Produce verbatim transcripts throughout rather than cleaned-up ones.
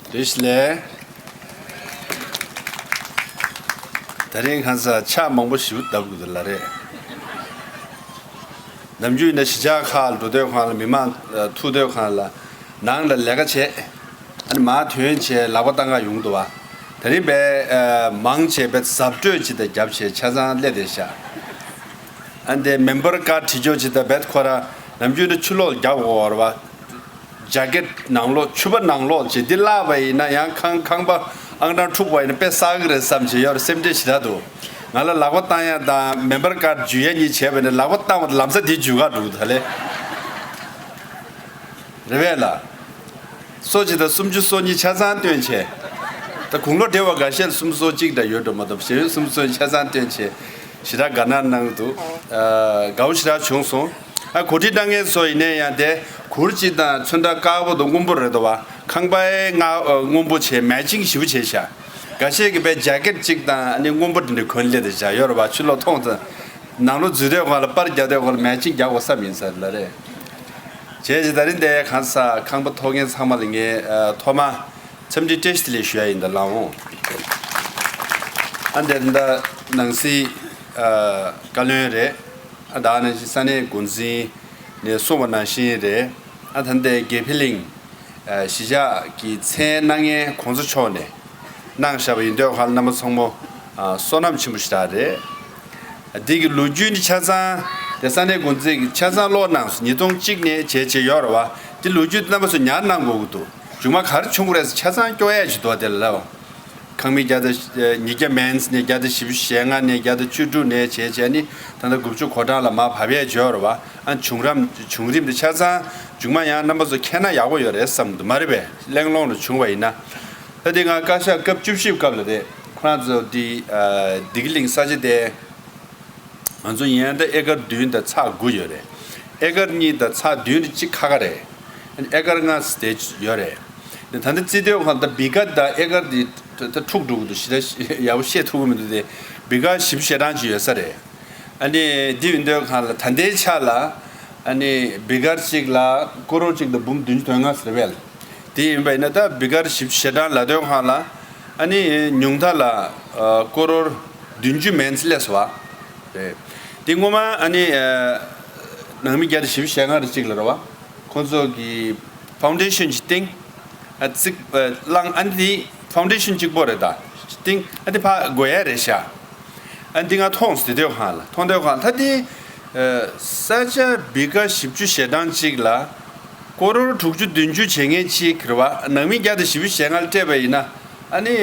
བཀྲ་ཤིས་བདེ་ལེགས། དེ་རིང་ཁ་སང་ཕྱག་མང་པོ་ཞིག་བརྡབ་དགོས་འདུག་ལ་རེད། ནམ་རྒྱུན་ནས་གཞིས་ཆགས་ཁག་ལ་འགྲོ་དུས་སྒང་ལ་མི་མང་ཐུག་དུས་སྒང་ལ་ནང་ལ་ལས་ཀ་བྱེད། ཨ་ནི་མར་ཐོན་བྱས་ལག་པ་བཏང་ག་ཡོང་འདུག་བ། དེ་རིང་བས་མང་ཆེ་བས་གཟབ་སྤྲོས་ཅིག་དང་རྒྱབ་བྱས་ཆ་ཚང་སླེབས་བསྡད་ཤག་ཨ་འདི་མེམ་བར་ཀར་བྲིས་ཆོག་ཅིག་དང་བས་ཁོ་ར་ནམ་རྒྱུན་ནས་ཕྱི་ལོགས་རྒྱག་དགོས་རེད་བ། ཇེ་ཀེད་ནང་ལོགས་ཕྱུ་པ་ནང་ལོགས་བྱས་འདི་བརླག་པ་ཡིན་ན་ཡང་ཁང་ཁང་པ་ཨང་གྲངས་འཁྲུག་པ་ཡིན་ན་དཔེ་བསགས་ཀྱི་རེད་བསམ་བྱས་ཡོད་རེད། སེམས་ཁྲལ་ཞེ་དྲག་འདུག་ང་ལ་ལག་པ་བཏང་ཡ་དང་མེམ་བར་ཀར་འཇུ་ཡ་གཉིས་བྱས་པ་ཡིན་ན་ལག་པ་བཏང་བ་དང་ལམ་སང་འདི་འཇུ་ག་འགྲོ་གི་ད་ལེ། རེད་པས་ལ། སོ་གཅིག་དང་སུམ་ཅུ་སོ་གཉིས་ཆ་ཚང་བཏོན་བྱས། ད་དགུང་ལོ་བགྲེས་པ་འགའ་ཤས་ལ་སུམ་ཅུ་སོ་གཅིག་འདྲ་ཡོད་འགྲོ་མ་གཏོགས་གཞན་སུམ་ཅུ་སོ་གཉིས་ཆ་ཚང་བཏོན་བྱས། ཞེ་དྲག་དགའ་སྣང་གནང་འདུག་ཨ། དགའ་པོ་ཞེ་དྲག་བྱུང་སོང་། ཨ། གོ་སྒྲིག་གནང་མཁན་ཚོ་ཡིན་ནའི་ཡང་དེ་གུར་གཅིག་དང་ཚོན་ཁྲ་དཀར་པོ་དང་སྔོན་པོ་རེད་འདུག་བ། ཁང་པའི་ང་ཨ། སྔོན་པོ་བྱས་མེ་ཅིང་ཞེ་པོ་བྱས་ཤག་འགའ་ཤས་ཀྱིས་བས་ཇེ་ཀེད་གཅིག་དང་ཨ་ནི་སྔོན་པོ་འདི་འདྲ་གོན་སླེབས་བསྡད་ཤག་ཡོད་རེད་བ། ཕྱི་ལོགས་མཐོང་ཙང་ནང་ལོགས་འཛུལ་དུས་སྒང་ལ་པར་རྒྱག་དུས་སྒང་ལ་མེ་ཅིང་རྒྱག་དགོས་བསམ་ཡིན་ས་རེད་ལ་རེད། བྱས་ཙང་ད་རིང་འདི་གང་ས་ཁང་པ་ཐོག་མཁན་ཚང་མ་ལ་ངས་ཨ། ཐོག་མ། འཚམས་འདྲི་བཀྲ་ཤིས་བདེ་ལེགས་ཞུ་ཡ་ཡིན་ད་ལགས་འོང་། ཨ་འདིར་ད་ནང་སྲིད་ཨ། བཀའ་བློན་རེད། ཨ་ད་ནང་བཞིན་ས་གནས་འགོ་འཛིན་ནས་གསུངས་པ་ནང་བཞིན་རེད། ཨ་ད་འདི་དགེ་འཕེལ་གླིང་ཨ། གཞིས་ཆགས་ཀྱི་མཚན་གནང་མཁན་གོང་ས་མཆོག་ནས་གནང་བཞག་པ་ཡིན་དུས་ཁ་རྣམ་པ་ཚང་མ་ཨ། བསོད་ནམས་ཆེན་པོ་ཞིག་རག་རེད། འདི་གི་ལོ་རྒྱུས་འདི་ཆ་ཚང་དེ་ས་གནས་འགོ་འཛིན་གྱིས་ཆ་ཚང་ཀློག་གནང་སོང་། ཉིས་སྟོང་གཅིག་ནས་བྱས་བྱས་ཡོད་རེད་བ། འདི་ལོ་རྒྱུས་འདི་རྣམ་པ་ཚོ་ཉར་གནང་དགོས་ཀྱི་འདུག་མཇུག་མ་ག་རེ་བྱུང་གི་རེད་ཟེར་ཆ་ཚང་སྐྱོར་ཡས་ཅིག་འདུག་བ། དེ་ལ་ལབ། ཁང་མིག་བརྒྱ་དང་ཉིས་བརྒྱ་མན་ནས་བརྒྱ་དང་བཞི་བཅུ་ཞེ་ལྔ་ནས་བརྒྱ་དང་བཅུ་དྲུག་ནས་བྱས་བྱས་ནི་ད་ལྟ་དགུ་བཅུ་གོ་གྲངས་ལ་མར་བབས་ཡས་ཅིག་ཡོད་རེད་བ། ཨ་བྱུང་རིམ་བྱུང་རིམ་འདི་ཆ་ཚང་མཇུག་མ་ཡང་རྣམ་པ་ཚོ་མཁྱེན་ན་ཡག་པོ་ཡོད་རེད་བསམ་གྱི་འདུག་མ་རེད་པས། གླེང་སློང་རུ་བྱུང་བ་ཡིན་ན། ད་འདི་ང་བཀའ་ཤག་སྐབས་བཅུ་བཞི་པའི་སྐབས་ལ་རེད། ཁོ་རང་ཚོ་འདི་ཨ་བདེ་སྐྱིད་གླིང་ས་ཆ་དེ། ང་ཚོ་ཡིན་ན་ད་ཨེ་ཀར་བདུན་དང་ཚེག་དགུ་ཡོད་རེད། ཨེ་ཀར་གཉིས་དང་ཚེག་བདུན་དེ་གཅིག་ཁ་ཁ་རེད། ཨེ་ཀར་ལྔ་དེ་ཡོད་རེད། ད་ལྟ་རྩིས་སྟོན་ཁང་ད་བི་ཀར་དང་ཨེ་ཀར་དེ་ད་ད་འཁྲུག་འགྲོ་གི་འདུག་ཞེ་དྲག་ཡག་པོ་བཤད་ཐུབ་ཀྱི་མི་འདུག་སྟེ། བི་ཀར་བཞི་བཅུ་ཞེ་གྲངས་ཅིག་ཡོད་ས་རེད། ཨ་ནི་འདི་ཡིན་དུས་སྒང་ལ་ད་ལྟའི་ཆ་ལ་ཨ་ནི་བི་ཀར་གཅིག་ལ་ཀོ་རོར་གཅིག་དང་འབུམ་བདུན་ཅུ་དོན་ལྔ་ཟེར་བས། དེ་ཡིན་པ་ཡིན་ན་ད་བི་ཀར་བཞི་བཅུ་ཞེ་གྲངས་ལ་དོན་སྒང་ལ་ཨ་ནི་ཉུང་མཐའ་ལ་ཨ་ཀོ་རོར་བདུན་ཅུ་མན་ཙམ་སླེབས་སོང་བ། རེད། དེ་སྔོན་མ་ཨ་ནི་ཨ་ནང་མི་བརྒྱ་དང་བཞི་བཅུ་ཞེ་ལྔ་རེ་གཅིག་ལ་རེད་བ། ཁོང་ཚོ་གི་ཕའུན་ཌེ་ཤན་གྱི་སྟེང་ཨ་བརྩིགས་ཨ་བླངས། ཨ་ནི་དེ་ཕའུན་ཌེ་ཤན་གཅིག་པོ་རེད་ད། ཏིང་ཨ་དེ་ཕ་དགོས་ཡ་རེད་ཤག་ཨ་འདི་ང་མཐོང་སྟེ་སྡོད་ཁང་ལ་མཐོང་སྡོད་ཁང་ད་དེ་ས་ཆ་བི་ག་བཞི་བཅུ་ཞེ་གྲངས་གཅིག་ལ་ཀོ་རོར་དྲུག་ཅུ་བདུན་ཅུ་བྱེད་མཁན་གཅིག་རེད་བ། ནང་མི་བརྒྱ་དང་བཞི་བཅུ་ཞེ་ལྔ་ལ་སྤྲད་པ་ཡིན་ན་ཨ་ནི་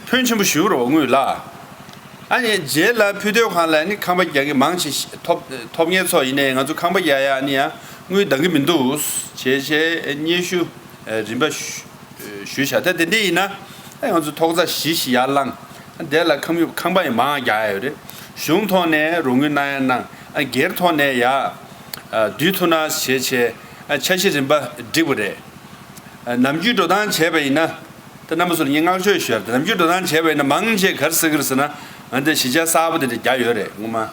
ཕོན་ཆེན་པོ་ཞུ་རོགས་དངུལ་ལ། ཨ་ནི་རྗེས་ལ་ཕུད་སྡོད་ཁང་ལ་ནི་ཁང་པ་རྒྱག་གི་མང་ཆེ་ཐོབ་ཐོབ་མཁན་ཚོ་ཡིན་ནའི་ང་ཚོ་ཁང་པ་རྒྱག་ཡ་ནི་ཡང་དངུལ་འདང་གི་མི་འདུག་བྱས་བྱས་སྙན་ཞུ་རིམ་པ་ཞུས་བཞག་ད་དེ་འདྲ་ཡིན་ན་ཨ་ང་ཚོ་ཐོག་རྩ་བཞི་ཞིག་ཡར་བླངས་ཨ་དེ་ལ་ཁང་ཁང་པ་ཡང་མང་རྒྱག་ཡ་ཡོད་རེད། གཞུང་ཐོག་ནས་རོགས་དངུལ་གནང་ཡ་གནང་ཨ་སྒེར་ཐོག་ནས་ཡ་བསྡུ་ཐུབ་ན་བྱས་བྱས་ཨ་འཆར་གཞི་རིམ་པ་བསྒྲིགས་པ་རེད། ནམ་རྒྱུན་འགྲོ་སྟངས་བྱས་པ་ཡིན་ན། ད་རྣམ་པ་ཚོར་ངས་བསྔགས་བརྗོད་ཞུ་ཡ་རེད། ནམ་རྒྱུན་འགྲོ་སྟངས་བྱས་པ་ཡིན་ན་མང་ཆེ་ག་རེ་ཟེར་གི་རེད་ཟེར་ན། ང་འདི་གཞིས་ཆགས་གསར་པ་དེ་འདྲ་རྒྱག་ཡོད་རེད་སྔོན་མ།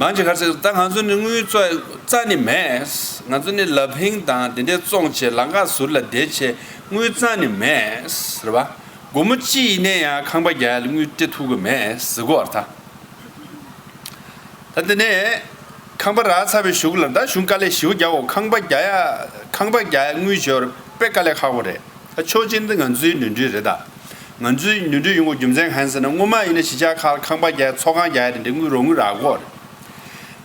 མང་ཆེ་ག་རེ་ཟེར་ད་ང་ཚོ་ནི་དངུལ་རྩ་རྩ་ནི་མེད། ང་ཚོ་ནི་ལ་ཕིང་དང་དེ་འདྲས་བཙོང་བྱས་ལམ་ཁ་ཟུར་ལ་བསྡད་བྱས་དངུལ་རྩ་ནི་མེད་རེད་བ། སྒོར་མོ་གཅིག་ཡིན་ནའི་ཡང་ཁང་པ་རྒྱག་ཡ་ལ་དངུལ་སྤྲད་ཐུབ་གི་མེད་ཟེར་གོ་བ་རེད་ད། ད་དེ་ནས་ཁང་པ་རག་ཚར་བའི་གཞུག་ལ་ད་གཞུང་དཀའ་ལས་ཞེ་པོ་རྒྱག་འོ། ཁང་པ་རྒྱག་ཡ་ཁང་པ་རྒྱག་ཡ་དངུལ་ཞོར་དཔེ་དཀའ་ལས་ཁག་པོ་རེད། ད་ཆོག་མཆན་འདི་ང་ཚོའི་ནོར་འཁྲུལ་རེད་ད། ང་ཚོའི་ནོར་འཁྲུལ་ཡོང་དགོས་རྒྱུ་མཚན་གང་ཡིན་ཟེར་ན་སྔོན་མ་ཡིན་ན་གཞིས་ཆགས་ཁག་ལ་ཁང་པ་རྒྱག་ཡ་ཚོགས་ཁང་རྒྱག་ཡ་དེ་འདྲའི་དངུལ་རོགས་དངུལ་རག་གོ་རེད།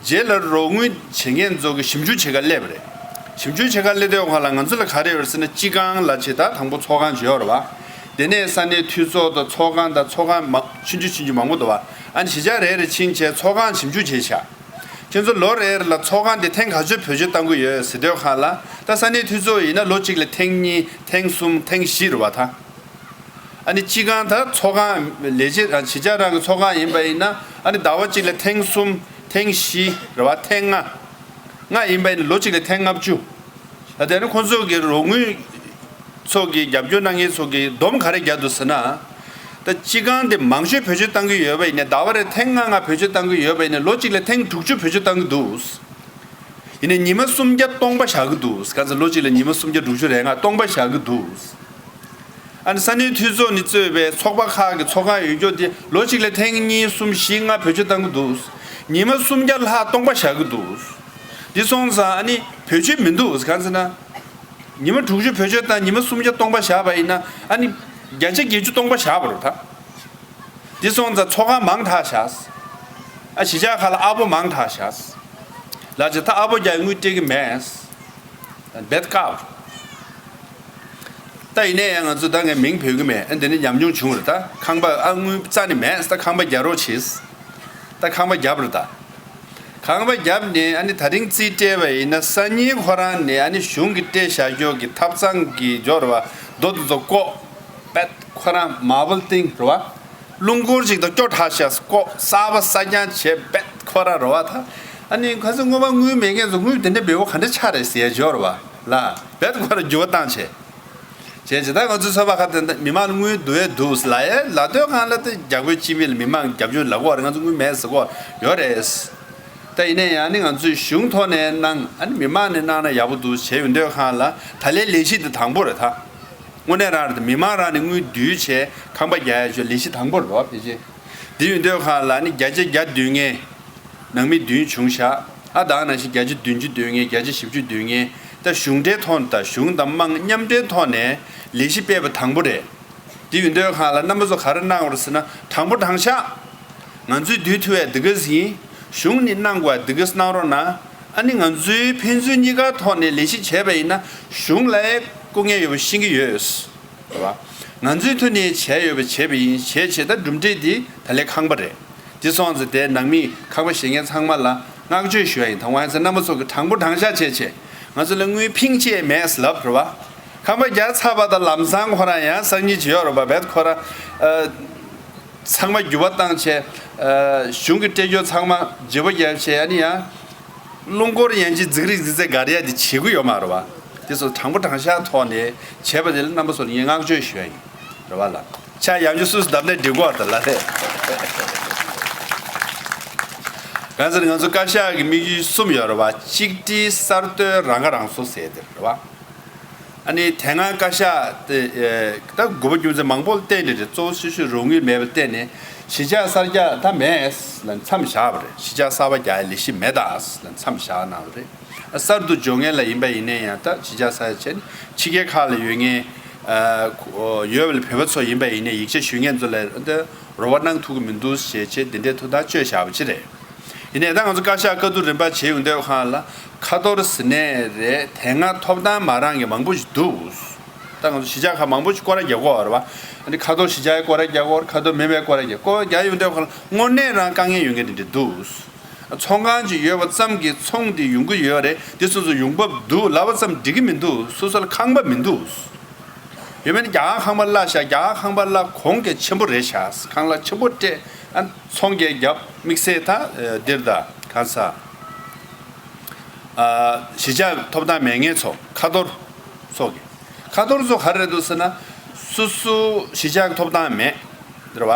རྗེས་ལ་རོགས་དངུལ་བྱེད་མཁན་ཚོ་གི་ཞིབ་འཇུག་བྱེད་ག་སླེབས་པ་རེད། ཞིབ་འཇུག་བྱེད་ག་སླེབས་དུས་སྒང་ལ་ང་ཚོ་ལ་ག་རེ་ཡོད་རེད་ཟེར་ན་སྤྱི་ཁང་ལ་ཆེ་ད་དང་པོ་ཚོགས་ཁང་ཅིག་ཡོད་རེད་བ། དེ་ནས་ས་གནས་འཐུས་ཚོགས་དང་ཚོགས་ཁང་དང་ཚོགས་ཁང་མ་ཆུང་ཆུང་ཆུང་ཆུང་མང་པོ་འདུག་བ། ཨ་ནི་གཞིས་ཆགས་རེ་རེ་ཕྱིན་བྱས་ཚོགས་ཁང་ཞིབ་འཇུག་བྱས་ཤག་ཁྱེད་ཚོ་ལོ་རེ་རེ་ལ་ཚོགས་ཁང་དེ་ཐེངས་ག་ཚོད་བེད་སྤྱོད་གཏང་གི་ཡོད་ཟེར་དུས་སྒང་ལ་ད་ས་གནས་འཐུས་ཚོགས་ཡིན་ན་ལོ་གཅིག་ལ་ཐེངས་གཉིས་ཐེངས་གསུམ་ཐེངས་བཞི་རེད་བ་ད། ཨ་ནི་སྤྱི་ཁང་ད་ཚོགས་ཁང་ལས་བྱེད་ཨ་གཞིས་ཆགས་རང་གི་ཚོགས་ཁང་ཡིན་པ་ཡིན་ན་ཨ་ནི་ཟླ་བ་གཅིག་ལ་ཐེངས་གསུམ་ཐེངས་བཞི་རེད་བ་ཐེངས་ལྔ། ལྔ་ཡིན་པ་ཡིན་ན་ལོ་གཅིག་ལ་ཐེངས་ལྔ་བཅུ། ད་དེ་ནི་ཁོང་ཚོ་གི་རོགས་དངུལ་ཚོ་གི་རྒྱབ་སྐྱོར་གནང་མཁན་ཚོ་གི་སྡོམ་ག་རེ་རྒྱག་འདུག་ཟེར་ན། ད་སྤྱི་ཁང་དེ་མང་ཤོས་བེད་སྤྱོད་གཏང་གི་ཡོད་པ་ཡིན་ན་ཟླ་བ་རེར་ཐེངས་ལྔ་ལྔ་བེད་སྤྱོད་གཏང་གི་ཡོད་པ་ཡིན་ན་ལོ་གཅིག་ལ་ཐེངས་དྲུག་ཅུ་བེད་སྤྱོད་གཏང་གི་འདུག་ཡིན་ནའི་ཉི་མ་སུམ་བརྒྱ་སྟོང་པ་བཞག་གི་འདུག་ག་ཚོད་ལོ་གཅིག་ལ་ཉི་མ་སུམ་བརྒྱ་དྲུག་ཅུ་རེ་ལྔ་སྟོང་པ་བཞག་གི་འདུག་ཨ་ནི་ས་གནས་འཐུས་ཚོགས་ནས་གཙོས་པའི་ཚོགས་པ་ཁག་གི་ཚོགས་ཁང་ཡོད་རྒྱུ་དེ་ལོ་གཅིག་ལ་ཐེངས་གཉིས་གསུམ་བཞི་ལྔ་བེད་སྤྱོད་གཏང་གི་འདུག་ཉི་མ་སུམ་བརྒྱ་ལྷག་སྟོང་པ་བཞག་གི་འདུག་འདི་སོང་ཙང་ཨ་ནི་བེད་སྤྱོད་མི་འདུག་གང་ཟེར་ན། ཉི་མ་དྲུག་ཅུ་བེད་སྤྱོད་བཏང་ཉི་མ་སུམ་བརྒྱ་སྟོང་པ་བཞག་པ་ཡིན་ན་ཨ་ནི་བརྒྱ་ཆ་བརྒྱད་ཅུ་སྟོང་པ་བཞག་པ་རེད་ད། འདི་སོང་ཙང་ཚོགས་ཁང་མང་དྲགས་བཞག་ཨ་གཞིས་ཆགས་ཁག་ལ་ཨ་ཕོ་མང་དྲགས་བཞག་ལ་ཅེ་ད་ཨ་ཕོ་རྒྱག་དངུལ་སྤྲད་གི་མེད། བེད་ཀ་ད་ཡིན་ནའི་ཡང་ང་ཚོ་ད་ངས་མིང་བོས་གི་མེད། ཨ་འདི་ནི་ཉམས་མྱོང་བྱུང་རེད་ད། ཁང་པ་ཨ་དངུལ་རྩ་ནས་མེད། ད་ཁང་པ་རྒྱག་རོགས་བྱེད། ད་ཁང་པ་རྒྱབ་རེད་ད། ཁང་པ་རྒྱབ་ནས་ཨ་ནི་ད་རིང་རྩིས་སྤྲད་པ་ཡིན་ན་སང་ཉིན་ཁོ་རང་ནས་ཨ་ནི་གཞུང་གི་སྤྲད་བཞག་རྒྱུ་གི་ཐབ་ཚང་གི་འཇོག་རེད་བ། རྡོ་དེ་ཚོ་བཀོག་པད་ཁོ་རང་མར་བལ་ཏིང་རེད་བ། རླུང་འཁོར་ཅིག་དང་སྐྱོ་དྲགས་ཤག་བཀོག་གསར་པ་གསར་རྐྱང་བྱས་པད་ཁོ་རང་རེད་བ་ད། ཨ་ནི་ཁ་སང་སྔོན་མ་དངུལ་མེད་མཁན་ཚོ་དངུལ་དེ་འདྲ་འབེལ་བོ་ག་འདྲ་ཆགས་རེད་ཟེར་ཡ་འཇོག་རེད་བ་ལ། པད་ཁོ་རང་འགྱུར་བ་བཏང་བྱས། བྱས་ཙང་ད་ང་ཚོའི་ཚོགས་པ་ཁག་དེ་མི་མང་ལ་དངུལ་བསྡུ་ཡས་འདུག་ལབ་ཡས་ལབ་དུས་སྒང་ལ་དེ་རྒྱ་བོད་སྤྱི་མི་ལ་མི་མང་རྒྱབ་སྐྱོར་ལབ་དགོས་རེད། ང་ཚོ་དངུལ་མེད་ཟེར་དགོས་ཡོད་རེད། ད་ཡིན་ནའི་ཡང་ནི་ང་ཚོས་གཞུང་ཐོག་ནས་གནང་ཨ་ནི་མི་མང་ནས་གནང་ན་ཡག་པོ་འདུག་བྱས་ཡོང་དུས་སྒང་ལ་ད་ལན་ལས་གཞི་དེ་དང་པོ་རེད་ད། དངོས་གནས་རང་རེད་དེ་མི་མང་རང་ནས་དངུལ་བསྡུས་བྱས་ཁང་པ་རྒྱག་ཡས་ཆོག་ལས་གཞི་དང་པོ་རེད་བ་ཕལ་ཆེར། དེ་ཡོང་དུས་སྒང་ལ་ནི་བརྒྱ་ཆ་བརྒྱ་བསྡུ་མཁན། ནང་མི་བདུན་བྱུང་ཤག་ཨ་ད་ནང་བཞིན་བརྒྱ་ཆ་བདུན་ཅུ་བསྡུ་མཁན་བརྒྱ་ཆ་བཞི་བཅུ་བསྡུ་མཁན་ད་གཞུང་འབྲེལ་ཐོག་ནས་ད་གཞུང་དང་དམངས་མཉམ་འབྲེལ་ཐོག་ནས་ལས་གཞི་སྤེལ་བ་དང་པོ་རེད། དེ་ཡིན་དུས་སྒང་ལ་རྣམ་པ་ཚོ་ག་རེ་གནང་བ་རེད་ཟེར་ན་དྲང་པོ་དྲང་བཞག་ང་ཚོས་བསྡུ་ཐུབ་ཡས་འདི་ག་ཡིན། གཞུང་ནས་གནང་དགོས་ཡས་འདི་ག་གནང་རོགས་གནང་། ཨ་ནི་ང་ཚོའི་ཕན་ཚུན་གཉིས་ཀ་ཐོག་ནས་ལས་གཞི་བྱས་པ་ཡིན་ན་གཞུང་ལ་ཡང་སྐུ་ངལ་ཡོད་པ་ཤེས་ཀྱི་ཡོད། རེད་བ། ང་ཚོའི་ཐོག་ནས་བྱས་ཡོད་པ་བྱས་པ་ཡིན་བྱས་བྱས་ད་གྲུབ་འབྲས་འདི་ད་ལས་ཁང་པ་རེད། དེ་སོང་ཙང་དེ་ནང་མི་ཁང་པ་བཞེངས་མཁན་ཚང་མ་ལ་བསྔགས་བརྗོད་ཞུ་ཡ་ཡིན། དང་པོ་ཡིན་ཙང་རྣམ་པ་ཚོ་གི་དྲང་པོ་དྲང་བཞག་བྱས་བྱས་ང་ཚོ་ལ་དངུལ་ཕིང་གཅིག་མེད་ལབ་རེད་བ། ཁང་པ་རྒྱག་ཚར་བ་དང་ལམ་སང་ཁོ་རང་ཡང་སང་ཉིན་བྱེད་ཡོད་རེད་བ། བེད་ཁོ་རང་ཨ། ཚང་མ་འགྱུར་བ་བཏང་བྱས་ཨ། གཞུང་གི་སྤྲད་རྒྱུ་ཚང་མ་བརྗེ་པོ་རྒྱབ་བྱས་ཨ་ནི་ཡང་། རླུང་འཁོར་ཡན་ཆད་འཛིང་རིགས་འཛིང་ཚད་འགའ་རེ་ཡ་དེ་བྱེད་ཀྱི་ཡོད་མ་རེད་བ། དེ་ཚོ་དྲང་པོ་དྲང་བཞག་ཐོག་ནས་བྱས་པ་དེ་ལ་རྣམ་པ་ཚོ་ལ་ངས་བསྔགས་བརྗོད་ཞུ་ཡ་ཡིན། རེད་བ་ལ། ཆ་ཡང་ཅུ་སུས་བདམས་ནས་འགྲིག་གོ་ད་ལ་རེད། གང་ཟེར་ང་ཚོ་བཀའ་ཤག་གི་དམིགས་ཡུལ་གསུམ་ཡོད་རེད་བ། གཅིག་སྒྲིལ་གསར་གཏོད་རང་ཁ་རང་གསོ་ཟེར་དེ་རེད་བ། ཨ་ནི་དེ་སྔ་བཀའ་ཤག་དེ་ད་དགོས་པ་རྒྱུ་མཚན་མང་པོ་ལ་བརྟེན་ནས་རེད། གཙོ་བོ་ཤོད་ཤོད་རོགས་དངུལ་མེད་པར་བརྟེན་ནས་གཞིས་ཆགས་གསར་རྒྱག་ད་མེད་ལ་མཚམས་བཞག་པ་རེད། གཞིས་ཆགས་གསར་པ་རྒྱག་ཡ་ལས་གཞི་མེད་ད་ལ་མཚམས་བཞག་གནང་བ་རེད། གསར་དུ་འབྱོར་མཁན་ལ་ཡིན་པ་ཡིན་ནའི་ཡང་ད་གཞིས་ཆགས་གསར་བྱས་ནས་ཕྱི་རྒྱལ་ཁག་ལ་ཡོད་མཁན་ ཨ་ཁོ་ཡོད་པའི་བོད་པ་ཚོ་ཡིན་པ་ཡིན་ནའི་ཡིག་ཆ་ཞུ་མཁན་ཚོ་ལ་འདི་རོགས་པ་གནང་ཐུབ་ཀྱི་མི་འདུག་ཞེས་བྱས་འདི་འདྲའི་ཐུགས་ཐག་གཅོད་བཞག་པ་ཅིག་རེད། ཡིན་ནའི་ད་ང་ཚོ་བཀའ་ཤག་བཀའ་བསྡུར་རིམ་པ་བྱས་ཡོང་དུས་སྒང་ལ་ཁ་ཐོར་ཟེར་ནའི་རེད། དེ་སྔ་ཐོབ་ཐང་མ་རག་མཁན་མང་པོ་ཞིག་འདུག་ད་ང་ཚོ་གཞིས་ཆགས་ཁག་མང་པོ་ཞིག་སྐོར་ར་རྒྱག་གི་ཡོད་རེད་བ། ཨ་ནི་ཁ་ཐོར་གཞིས་ཆགས་སྐོར་ར་རྒྱག་གི་ཡོད་རེད། ཁ་ཐོར་མིན་པའི་སྐོར་ར་རྒྱག་སྐོར་རྒྱག་ཡོང་དུས་སྒང་ལ་དངོས་གནས་རང་དཀའ་ངལ་ཡོད་མཁན་དེ་འདྲ་འདུག་ཚོང་ཁང་ཅིག་ཡོད་པ་ཙམ་གྱིས་ཚོང་དེ་ཡོང་གི་ཡོད་རེད། དེ་སོ་སོ་ཡོང་འབབ་འདུག་ལབ་པ་ཙམ་འགྲིག་གི་མི་འདུག་སོ་སོ་ལ་ཁང་པ་མི་འདུག་ཡོད་མེད་ནི་རྒྱ་གར་ཁང་པ་གླ་བཞག་རྒྱ་གར་ཁང་པ་གླ་གོང་གི་ཆེན་པོ་རེད་ཤག་ཁང་གླ་ཆེན་པོ་སྤྲད། ཨ་ཚོང་རྒྱག་རྒྱབ་དམིགས་བསལ་ད་འདིར་ད་གང་ས་གཞིས་ཆགས་ཐོབ་ཐང་མེད་མཁན་ཚོ་ཁ་ཐོར་ཚོ་གི་ཁ་ཐོར་ཚོ་ག་རེ་རེད་འདུག་ཟེར་ན། སོ་སོ་གཞིས་ཆགས་ཐོབ་ཐང་མེད་རེད་བ།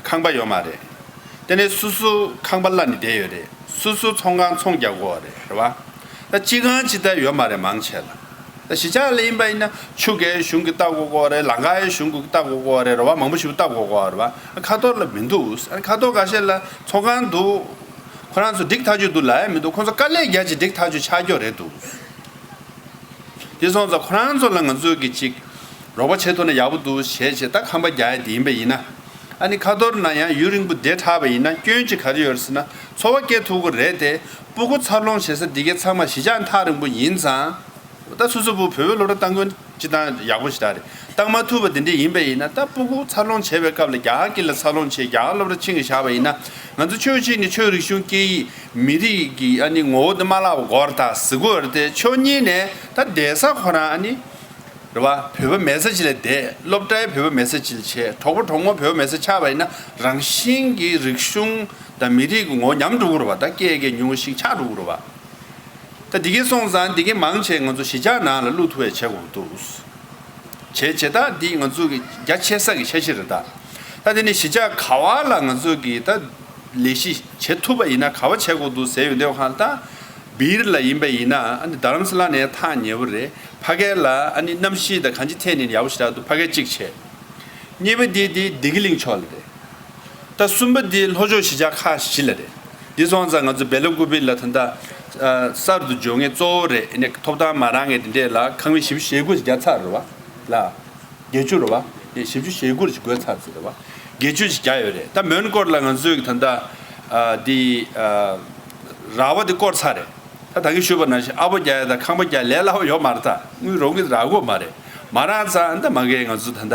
ཁང་པ་ཡོད་མ་རེད། དེ་ནས་སོ་སོ་ཁང་པ་གླ་ནས་བསྡད་ཡོད་རེད། སོ་སོ་ཚོང་ཁང་ཚོང་རྒྱག་གི་ཡོད་རེད། རེད་བ། ད་སྤྱི་ཁང་ཅིག་ད་ཡོད་མ་རེད་མང་ཆེ་ལ། ད་གཞིས་ཆགས་ལ་ཡིན་པ་ཡིན་ན་ཆུ་གའི་གཞུང་གིས་བལྟ་དགོས་ཀྱི་ཡོད་རེད། ལམ་ཁའི་གཞུང་གིས་བལྟ་དགོས་ཀྱི་ཡོད་རེད། རེད་བ། མང་པོ་ཞིག་བལྟ་དགོས་ཀྱི་ཡོད་རེད་བ། ཁ་ཐོར་ལ་མི་འདུག་ཁ་ཐོར་ཁ་ཤས་ལ་ཚོང་ཁང་འདུག་ཁོ་རང་ཚོ་འགྲིག་ཐག་ཆོད་འདུག་ལབ་ཡ་མི་འདུག་ཁོང་ཚོ་དཀའ་ལས་རྒྱག་ཅིག་འགྲིག་ཐག་ཆོད་ཆགས་ཀྱི་ཡོད་རེད་འདུག་དེ་སོང་ཙང་ཁོ་རང་ཚོ་ལ་ང་ཚོས་ཀྱི་ཅིག་རོགས་པ་བྱེད་ཐུབ་ན་ཡག་པོ་འདུག་ཞེས་བྱས་ད་ཁང་པ་རྒྱག་ཡ་དེ་ཡིན་པ་ཡིན་ན། ཨ་ནི་ཁ་ཐོར་ན་ཡང་ཡུན་རིང་པོ་བསྡད་དྲགས་པ་ཡིན་ན་སྐྱོན་ཅིག་ག་རེ་ཡོད་རེད་ཟེར་ན། འཚོ་བ་སྐྱེལ་ཐུབ་ཀྱི་རེད་དེ། སྤུ་གུ་འཚར་ལོངས་བྱེད་ས་འདི་གའི་ཚང་མ་གཞིས་ཆགས་ཐག་རིང་པོ་ཡིན་ཙང་། ད་སོ་སོ་བུ་བོད་པའི་སློབ་གྲྭ་བཏང་གོ་སྤྱི་བཏང་ཡག་པོ་ཞིག་རེད། བཏང་མ་ཐུབ་པ་འདི་འདྲ་ཡིན་པ་ཡིན་ན། ད་སྤུ་གུ་འཚར་ལོངས་བྱེད་པའི་སྐབས་ལ་རྒྱ་གར་དཀྱིལ་ལ་འཚར་ལོངས་བྱེད། རྒྱ་གར་སློབ་གྲྭ་ཕྱིན་གྱི་བཞག་པ་ཡིན་ན། ང་ཚོ་ཆོས་ཕྱིན་ནས་ཆོས་རིག་གཞུང་སྐད་ཡིག་མི་རིགས་ཀྱི་ཨ་ནི་ངོ་བོ་འདི་མ་བརླག་པ་དགོས་རེད་ད་ཟེར་གྱི་ཡོད་རེད་དེ། ཆོས་ཉིད་ནས་ད་བསྡད་ས་ཁོ་རང་ཨ་ནི་རེད་བ། བོད་པ་མེད་ས་ཅིག་ལ་བསྡད། སློབ་གྲྭའི་བོད་པ་མེད་ས་ཅིག་ལ་བྱས། གྲོགས་པོ་གྲོགས་མོ་བོད་པ་མེད་ས་ཆགས་པ་ཡིན་ན་རང་བཞིན་གྱིས་རིག་གཞུང་དང་མི་རིགས་ཀྱི་ངོ་བོ་ཉམས་འགྲོ་གི་རེད་བ། ད་སྐད་སྐད་ཉུང་ངུ་ཞིག་ཆགས་འགྲོ་གི་རེད་བ། ད་འདི་གའི་སོང་ཙང་འདི་གའི་མང་ཆེ་ང་ཚོ་གཞིས་ཆགས་ནང་ལ་བླུག་ཐུབ་པའི་བྱེད་དགོས་འདུག་བྱས་བྱས་ད་འདི་ང་ཚོ་གི་རྒྱ་ཆེ་ས་གི་འཆར་གཞི་རེད་ད། ད་དེ་ནི་གཞིས་ཆགས་ག་བ་ལ་ང་ཚོ་གི་ད་ལས་གཞི་བྱེད་ཐུབ་པ་ཡིན་ན་ག་བ་བྱེད་དགོས་འདུག་ཟེར་ཡོང་དུས་སྒང་ལ། ད་སྦིར་ལ་ཡིན་པ་ཡིན་ན་ཨ་ནི་རྡ་རམ་ས་ལ་ནས་ཐག་ཉེ་པོ་རེད། ཕ་གི་ལ་ཨ་ནི་གནམ་གཤིས་དང་གང་ཅི་ཐད་ནས་ཡག་པོ་ཞེ་དྲག་འདུག་ཕ་གི་གཅིག་བྱས། གཉིས་པ་འདི་འདི་བདེ་སྐྱིད་གླིང་ཕྱོགས་ལ་རེད། ད་གསུམ་པ་འདི་ལྷོ་ཕྱོགས་གཞིས་ཆགས་ཁག་བཞི་ལ་རེད། འདི་སོང་ཙང་ང་ཚོ་སྦེ་ལ་ཀུ་པི་ལ་ད་ལྟ་ཨ་གསར་དུ་འབྱོར་མཁན་གཙོ་བོ་རེད། ཨ་ནི་ཐོབ་ཐང་མ་རག་མཁན་དེ་འདྲས་ལ་ཁང་མིག་བཞི་བཅུ་ཞེ་དགུ་ཞིག་བརྒྱབ་ཚར་རེད་བ། ལ། བརྒྱད་ཅུ་རེད་བ། ཨེ་བཞི་བཅུ་ཞེ་དགུ་ཞིག་བགོས་ཚར་ཚར་རེད་བ། བརྒྱད་ཅུ་ཞིག་བརྒྱབ་ཡོད་རེད། ད་མོན་གྷོ་ལ་ང་ཚོས་ད་ལྟ་ཨ་འདི་ཨ་ར་བ་འདི་བསྐོར་ཚར་རེད། ད་ད་གིན་ཞུས་པ་ནང་བཞིན་ཨ་ཕོ་རྒྱག་ཡ་དང་ཁང་པ་རྒྱག་ལས་སླ་པོ་ཡོད་མ་རེད། ད་དངུལ་རོགས་ཀྱིས་རག་གི་མ་རེད། མ་རག་ཙང་ད་མ་གིར་ང་ཚོ་ད་ལྟ་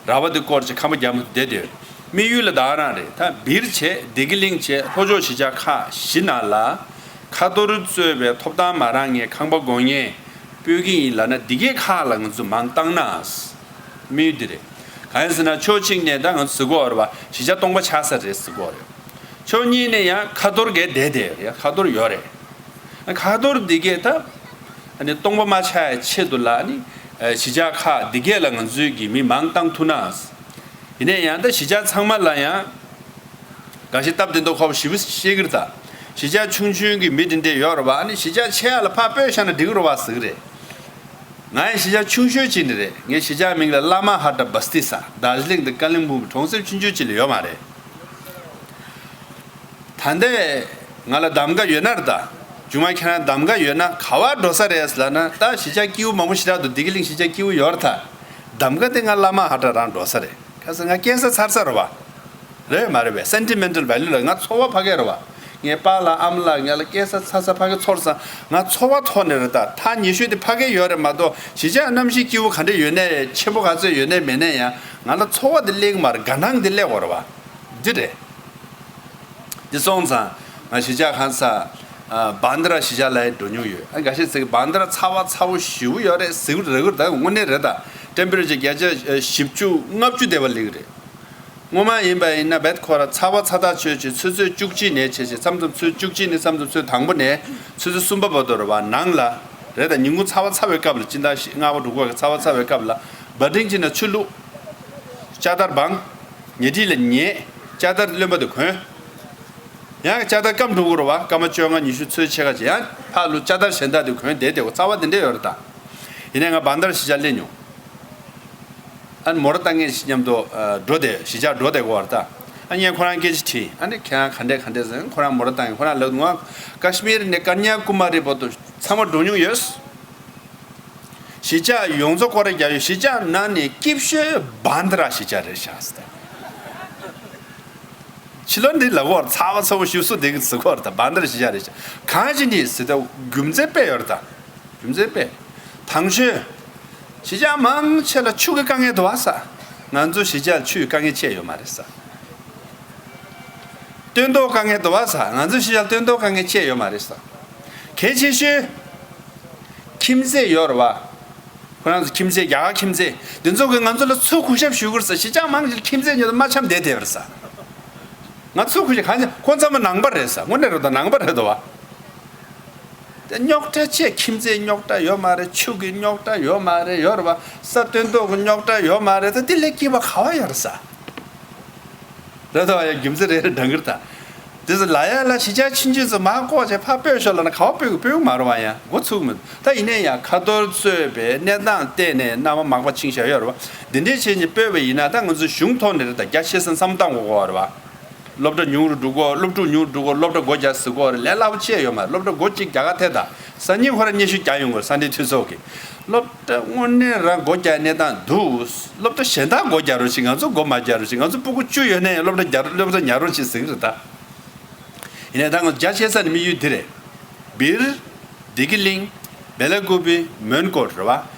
ར་བ་འདི་བསྐོར་བྱས་ཁང་པ་རྒྱག་མ་ཐུབ་བསྡད་བསྡད་ཡོད། དམིགས་ཡུལ་ལ་ད་རང་རེད། ད་སྦིར་བྱས། བདེ་སྐྱིད་གླིང་བྱས། ལྷོ་ཕྱོགས་གཞིས་ཆགས་ཁག་བཞི་ནང་ལ་ཁ་ཐོར་གཙོས་པའི་ཐོབ་ཐང་མ་རག་མཁན་ཁང་པ་དགོས་མཁན་སྤོ་གི་ཡིན་ལབ་ན། འདི་གའི་ཁག་ལ་ང་ཚོ་མང་བཏང་ན། དམིགས་ཡུལ་འདི་རེད། གང་ཡིན་ཟེར་ན་ཕྱོགས་གཅིག་ནས་ད་ང་ཚོ་ཟེར་གྱི་ཡོད་རེད་བ། གཞིས་ཆགས་སྟོང་པ་ཆགས་ས་རེད་ཟེར་གྱི་ཡོད་རེད། ཕྱོགས་གཉིས་ནས་ཡང་ཁ་ཐོར་གས་བསྡད་བསྡད་ཡོད་རེད། ཁ་ཐོར་ཡོད་རེད། ཁ་ཐོར་འདི་གས་ད་ཨ་ནི་སྟོང་པ་མ་ཆགས་ཡ་ཆེད་དུ་ལ་ཨ་ནི་གཞིས་ཆགས་ཁག་འདི་གས་ལ་ང་ཚོས་ཀྱི་མི་མང་བཏང་ཐུབ་ན། ཡིན་ནའི་ཡང་ད་གཞིས་ཆགས་ཚང་མ་ལ་ཡང་འགའ་ཞིག་སྟབས་བདེ་མདོག་ཁ་པོ་ཞེ་པོ་བཤད་ཀྱི་རེད་ད། གཞིས་ཆགས་ཆུང་ཆུང་གི་མི་དེ་འདྲས་ཡོད་རེད་བ། ཨ་ནི་གཞིས་ཆགས་ཆེ་ཡ་ལ་ཕར་སྤོས་བཞག་ན་འགྲིག་གི་རེད་བ་ཟེར་གྱི་རེད། ང་ཡང་གཞིས་ཆགས་ཆུང་ཤོས་ཅིག་ནས་རེད། ངའི་གཞིས་ཆགས་མིང་ལ་བླ་མ་ཧ་ཏྲ་བ་སྟི་ས། རྡོ་རྗེ་གླིང་དང་ཀ་ལིང་སྦུག་གྲོང་གསེབ་ཆུང་ཆུང་ཅིག་ལ་ཡོད་མ་རེད། ད་ལྟའི་ང་ལ་གདམ་ག་ཡོད་ན་རེད་ད། རྒྱུ་མ་ཁྱེད་རང་གདམ་ག་ཡོད་ན་ག་བ་འགྲོ་ས་རེད་ལབ་ན། ད་གཞིས་ཆགས་སྐྱིད་པོ་མང་པོ་ཞེ་དྲག་འདུག་བདེ་སྐྱིད་གླིང་གཞིས་ཆགས་སྐྱིད་པོ་ཡོད་རེད་ད། གདམ་ག་དེ་ང་བླ་མ་ཧ་ཏྲ་རང་འགྲོ་ས་རེད། ག་ས་ང་སྐྱེས་ས་འཚར་ས་རེད་བ། རེད་མ་རེད་པས། སེན་ཊི་མེན་ཊལ་ཝེ་ལུ་ལ་ང་ཚོར་བ་ཕ་གིར་རེད་བ། ངའི་པཱ་ལགས་ཨ་མ་ལགས་ང་ལ་སྐྱེས་ས་འཚར་ས་ཕ་གིར་ཚོར་ས། ང་ཚོར་བ་ཐོག་ནས་རེད་ད། ཐག་ཉེ་ཤོས་དེ་ཕ་གིར་ཡོད་རེད་མ་གཏོགས། གཞིས་ཆགས་གནམ་གཤིས་སྐྱིད་པོ་ག་འདྲ་ཡོད་ནའི། ཆེན་པོ་ག་ཚོད་ཡོད་ནའི་མེད་ནའི་ཡང་ང་ལ་ཚོར་བ་དེ་སླེབས་ཀྱི་མ་རེད། དགའ་སྣང་དེ་སླེབས་ཡོད་རེད་བ། འདི་རེད། འདི་སོང་ཙང་ང་གཞིས་ཆགས་གང་ས་ཨ་བྷན་དྷ་ར་གཞིས་ཆགས་ལ་ཡང་འགྲོ་མྱོང་ཡོད། ཨ་འགའ་ཤས་ཟེར་གི་བྷན་དྷ་ར་ཚ་བ་ཚ་བོ་ཞེ་པོ་ཡོད་རེད་ཟེར་གི་རེད་གི་རེད་ད། དངོས་གནས་རེད་ད། ཊེམ་པེ་རེ་ཅར་བརྒྱ་ཆ་བཞི་བཅུ་ལྔ་བཅུ་དེ་བ་སླེབས་གི་རེད། སྔོན་མ་ཡིན་པ་ཡིན་ན་བེད་ཁོ་ར་ཚ་བ་ཚ་ཐག་ཆོད་ཆེ་ཆུ་ཚོད་བཅུ་གཅིག་ནས་བྱས་བྱས་མཚམས་མཚམས་ཚོད་བཅུ་གཅིག་ནས་མཚམས་མཚམས་ཚོད་དང་པོ་ནས་ཆུ་ཚོད་གསུམ་པ་བར་དུ་རེད་བ། ནང་ལ་རེད་ད། ཉིན་གུང་ཚ་བ་ཚ་བའི་སྐབས་ལ། སྤྱི་ཟླ་ལྔ་པ་དྲུག་པ་གི་ཚ་བ་ཚ་བའི་སྐབས་ལ་བ་ཏིང་ཅི་ན་ཆུ་བླུགས། ལྕགས་དར་སྦང་། ཉལ་ཁྲི་ལ་ཉལ། ལྕགས་དར་རློན་པ་དེ་གོན། ཡང་ལྕགས་དར་སྐམ་འགྲོ་གི་རེད་བ། སྐར་མ་བཅོ་ལྔ་ཉི་ཤུ་ཚོད་ཕྱེད་ཀ་ཅིག་ཡང་ཕར་ལུ་ལྕགས་དར་གཞན་དག་དེ་གོན་བསྡད་བསྡད་དགོས། ཚ་བ་དེ་འདྲ་ཡོད་རེད་ད། ཡིན་ནའི་ང་བྷན་དྷ་ར་གཞིས་ཆགས་སླེབས་མྱོང་། ཨ་ནི་མོ་ཊ་བཏང་མཁན་ཞིག་མཉམ་དུ་ཨ་འགྲོ་བསྡད། གཞིས་ཆགས་འགྲོ་བསྡད་ཀྱི་ཡོད་རེད་ད། ཨ་ངས་ཁོ་རང་སྐད་ཆ་དྲིས། ཨ་ནི་ཁྱེད་རང་ག་འདྲས་ག་འདྲས་ཟེར། ཁོ་རང་མོ་ཊ་བཏང་ཡོད། ཁོ་རང་ལབ་འདུག་ང་ཀ་ཤི་མིར་ནས་ཀན་ཉ་ཀུ་མ་རི་བར་དུ་ཚང་མ་འགྲོ་མྱོང་ཡོད། གཞིས་ཆགས་ཡོངས་རྫོགས་སྐོར་ར་རྒྱག་ཡོད། གཞིས་ཆགས་ནང་ནས་སྐྱིད་ཤོས་བྷན་དྷ་ར་གཞིས་ཆགས་རེད་ཤག་ཟེར། ཕྱི་ལོ་འདི་ལ་གོར་ཚ་བ་ཚ་བོ་ཞུ་སུ་དེ་གི་ཟི་གོར་དང་བྷན་དྷ་ར་གཞིས་ཆགས་རེད་ཤག། གང་ཞིག་ནི་ཟེར་ད་རྒྱུ་མཚན་དཔེ་ཡོད་རེད་ད། རྒྱུ་མཚན་དཔེ། དང་ཤོས། གཞིས་ཆགས་མང་ཆེ་ལ་ཆུ་གི་དཀའ་ངལ་འདུག་བ་ས། ང་ཚོ་གཞིས་ཆགས་ལ་ཆུའི་དཀའ་ངལ་ཆེ་ཡོད་མ་རེད་ས། སྟོན་ཐོག་དཀའ་ངལ་འདུག་བ་ས། ང་ཚོ་གཞིས་ཆགས་ལ་སྟོན་ཐོག་དཀའ་ངལ་ཆེ་ཡོད་མ་རེད་ས། གལ་ཆེ་ཤོས། ཁྱིམ་མཚེས་ཡོད་རེད་བ། ཁོ་རང་ཚོ་ཁྱིམ་མཚེས་རྒྱ་གར་ཁྱིམ་མཚེས་འདི་ཚོ་གིས་ང་ཚོ་ལ་ཚུར་གུས་ཞབས་ཞུ་དགོས་ས། གཞིས་ཆགས་མང་ཆེ་ཁྱིམ་མཚེས་ཉིད་དུ་མ་འཆམ་བསྡད་བསྡད་པ་རེད་ས། ང་ཚུར་གུས་ཞབས་གང་ཆ་ཁོ་ཚང་མ་ནང་པ་རེད་ས། དངོས་གནས་རེད་དོ། ནང་པ་རེད་དོ་བ། དེ་རྙོག་དྲ་ཆེ། ཁྱིམ་མཚེས་རྙོག་དྲ་ཡོད་མ་རེད། ཆུ་གི་རྙོག་དྲ་ཡོད་མ་རེད། ཡོད་རེད་བ། ས་སྟོན་ཐོག་གི་རྙོག་དྲ་ཡོད་མ་རེད། ད་དེ་ལས་སྐྱིད་པ་ག་བ་ཡོད་རེད་ས། རེད་དོ། ཡ་རྒྱུ་མཚན་རེད་རེད་འདྲ་གི་རེད་ད། དེ་ཚོ་ལ་ཡ་ལ་གཞིས་ཆགས་ཆུང་ཆུང་ཚོ་མར་བཀོག་བྱས་ཕར་སྤོས་ཤོག་ལབ་ན་ག་བ་སྤོས་གི་སྤོས་གི་མ་རེད་བ། ཡ་འགོ་ཚུགས་མི་འདུག། ད་ཡིན་ནའི་ཡ་ཁ་ཐོར་གཙོས་པའི་གནས་སྟངས་བལྟས་ནས་མནའ་མ་མག་པ་ཕྱིན་བཞག་ཡོད་རེད་བ། འདི་འདྲའི་བྱས་ནས་སྤོས་པ་ཡིན་ན་ད་ང་ཚོ་གཞུང་ཐོག་ནས་རེད་ད། རྒྱ་ཆེ་ས་བསམ་བློ་བཏང་དགོས་ཀྱི་ཡོད་རེད་བ། སློབ་གྲྭ་ཉུང་རུ་འགྲོ་གི་ཡོད། སློབ་ཕྲུག་ཉུང་རུ་འགྲོ་གི་ཡོད། སློབ་གྲྭ་སྒོ་རྒྱག་ཟེར་གི་ཡོད་རེད། ལས་སླ་པོ་ཅིག་ཡོད་མ་རེད། སློབ་གྲྭ་སྒོ་གཅིག་རྒྱག་ག་ཐད་ད། སང་ཉིན་ཁོ་རང་སྙན་ཞུ་རྒྱག་ཡོང་གི་ཡོད་རེད། ས་གནས་འཐུས་ཚོགས་ཀྱིས། སློབ་གྲྭ་དངོས་གནས་རང་སྒོ་རྒྱག་གནས་སྟངས་འདུག། སློབ་གྲྭ་གཞན་དག་སྒོ་རྒྱག་རོགས་བྱེད། ང་ཚོ་སྒོ་མ་རྒྱག་རོགས་བྱེད། ང་ཚོ་སྤུ་གུ་བཅུ་ཡོད་ན་ཡང་སློབ་གྲྭ་རྒྱག་སློབ་གྲྭ་ཉར་རོགས་བྱེད་ཟེར་གི་རེད་ད། ཡིན་ནའི་ད་ང་ཚོ་རྒྱ་ཆེ་ས་ནས་དམིགས་ཡུལ་འདི་རེད། སྦིར། བདེ་སྐྱིད་གླིང་། བེ་ལ་ཀུ་པི། མོན་གྷོ་རེད་བ།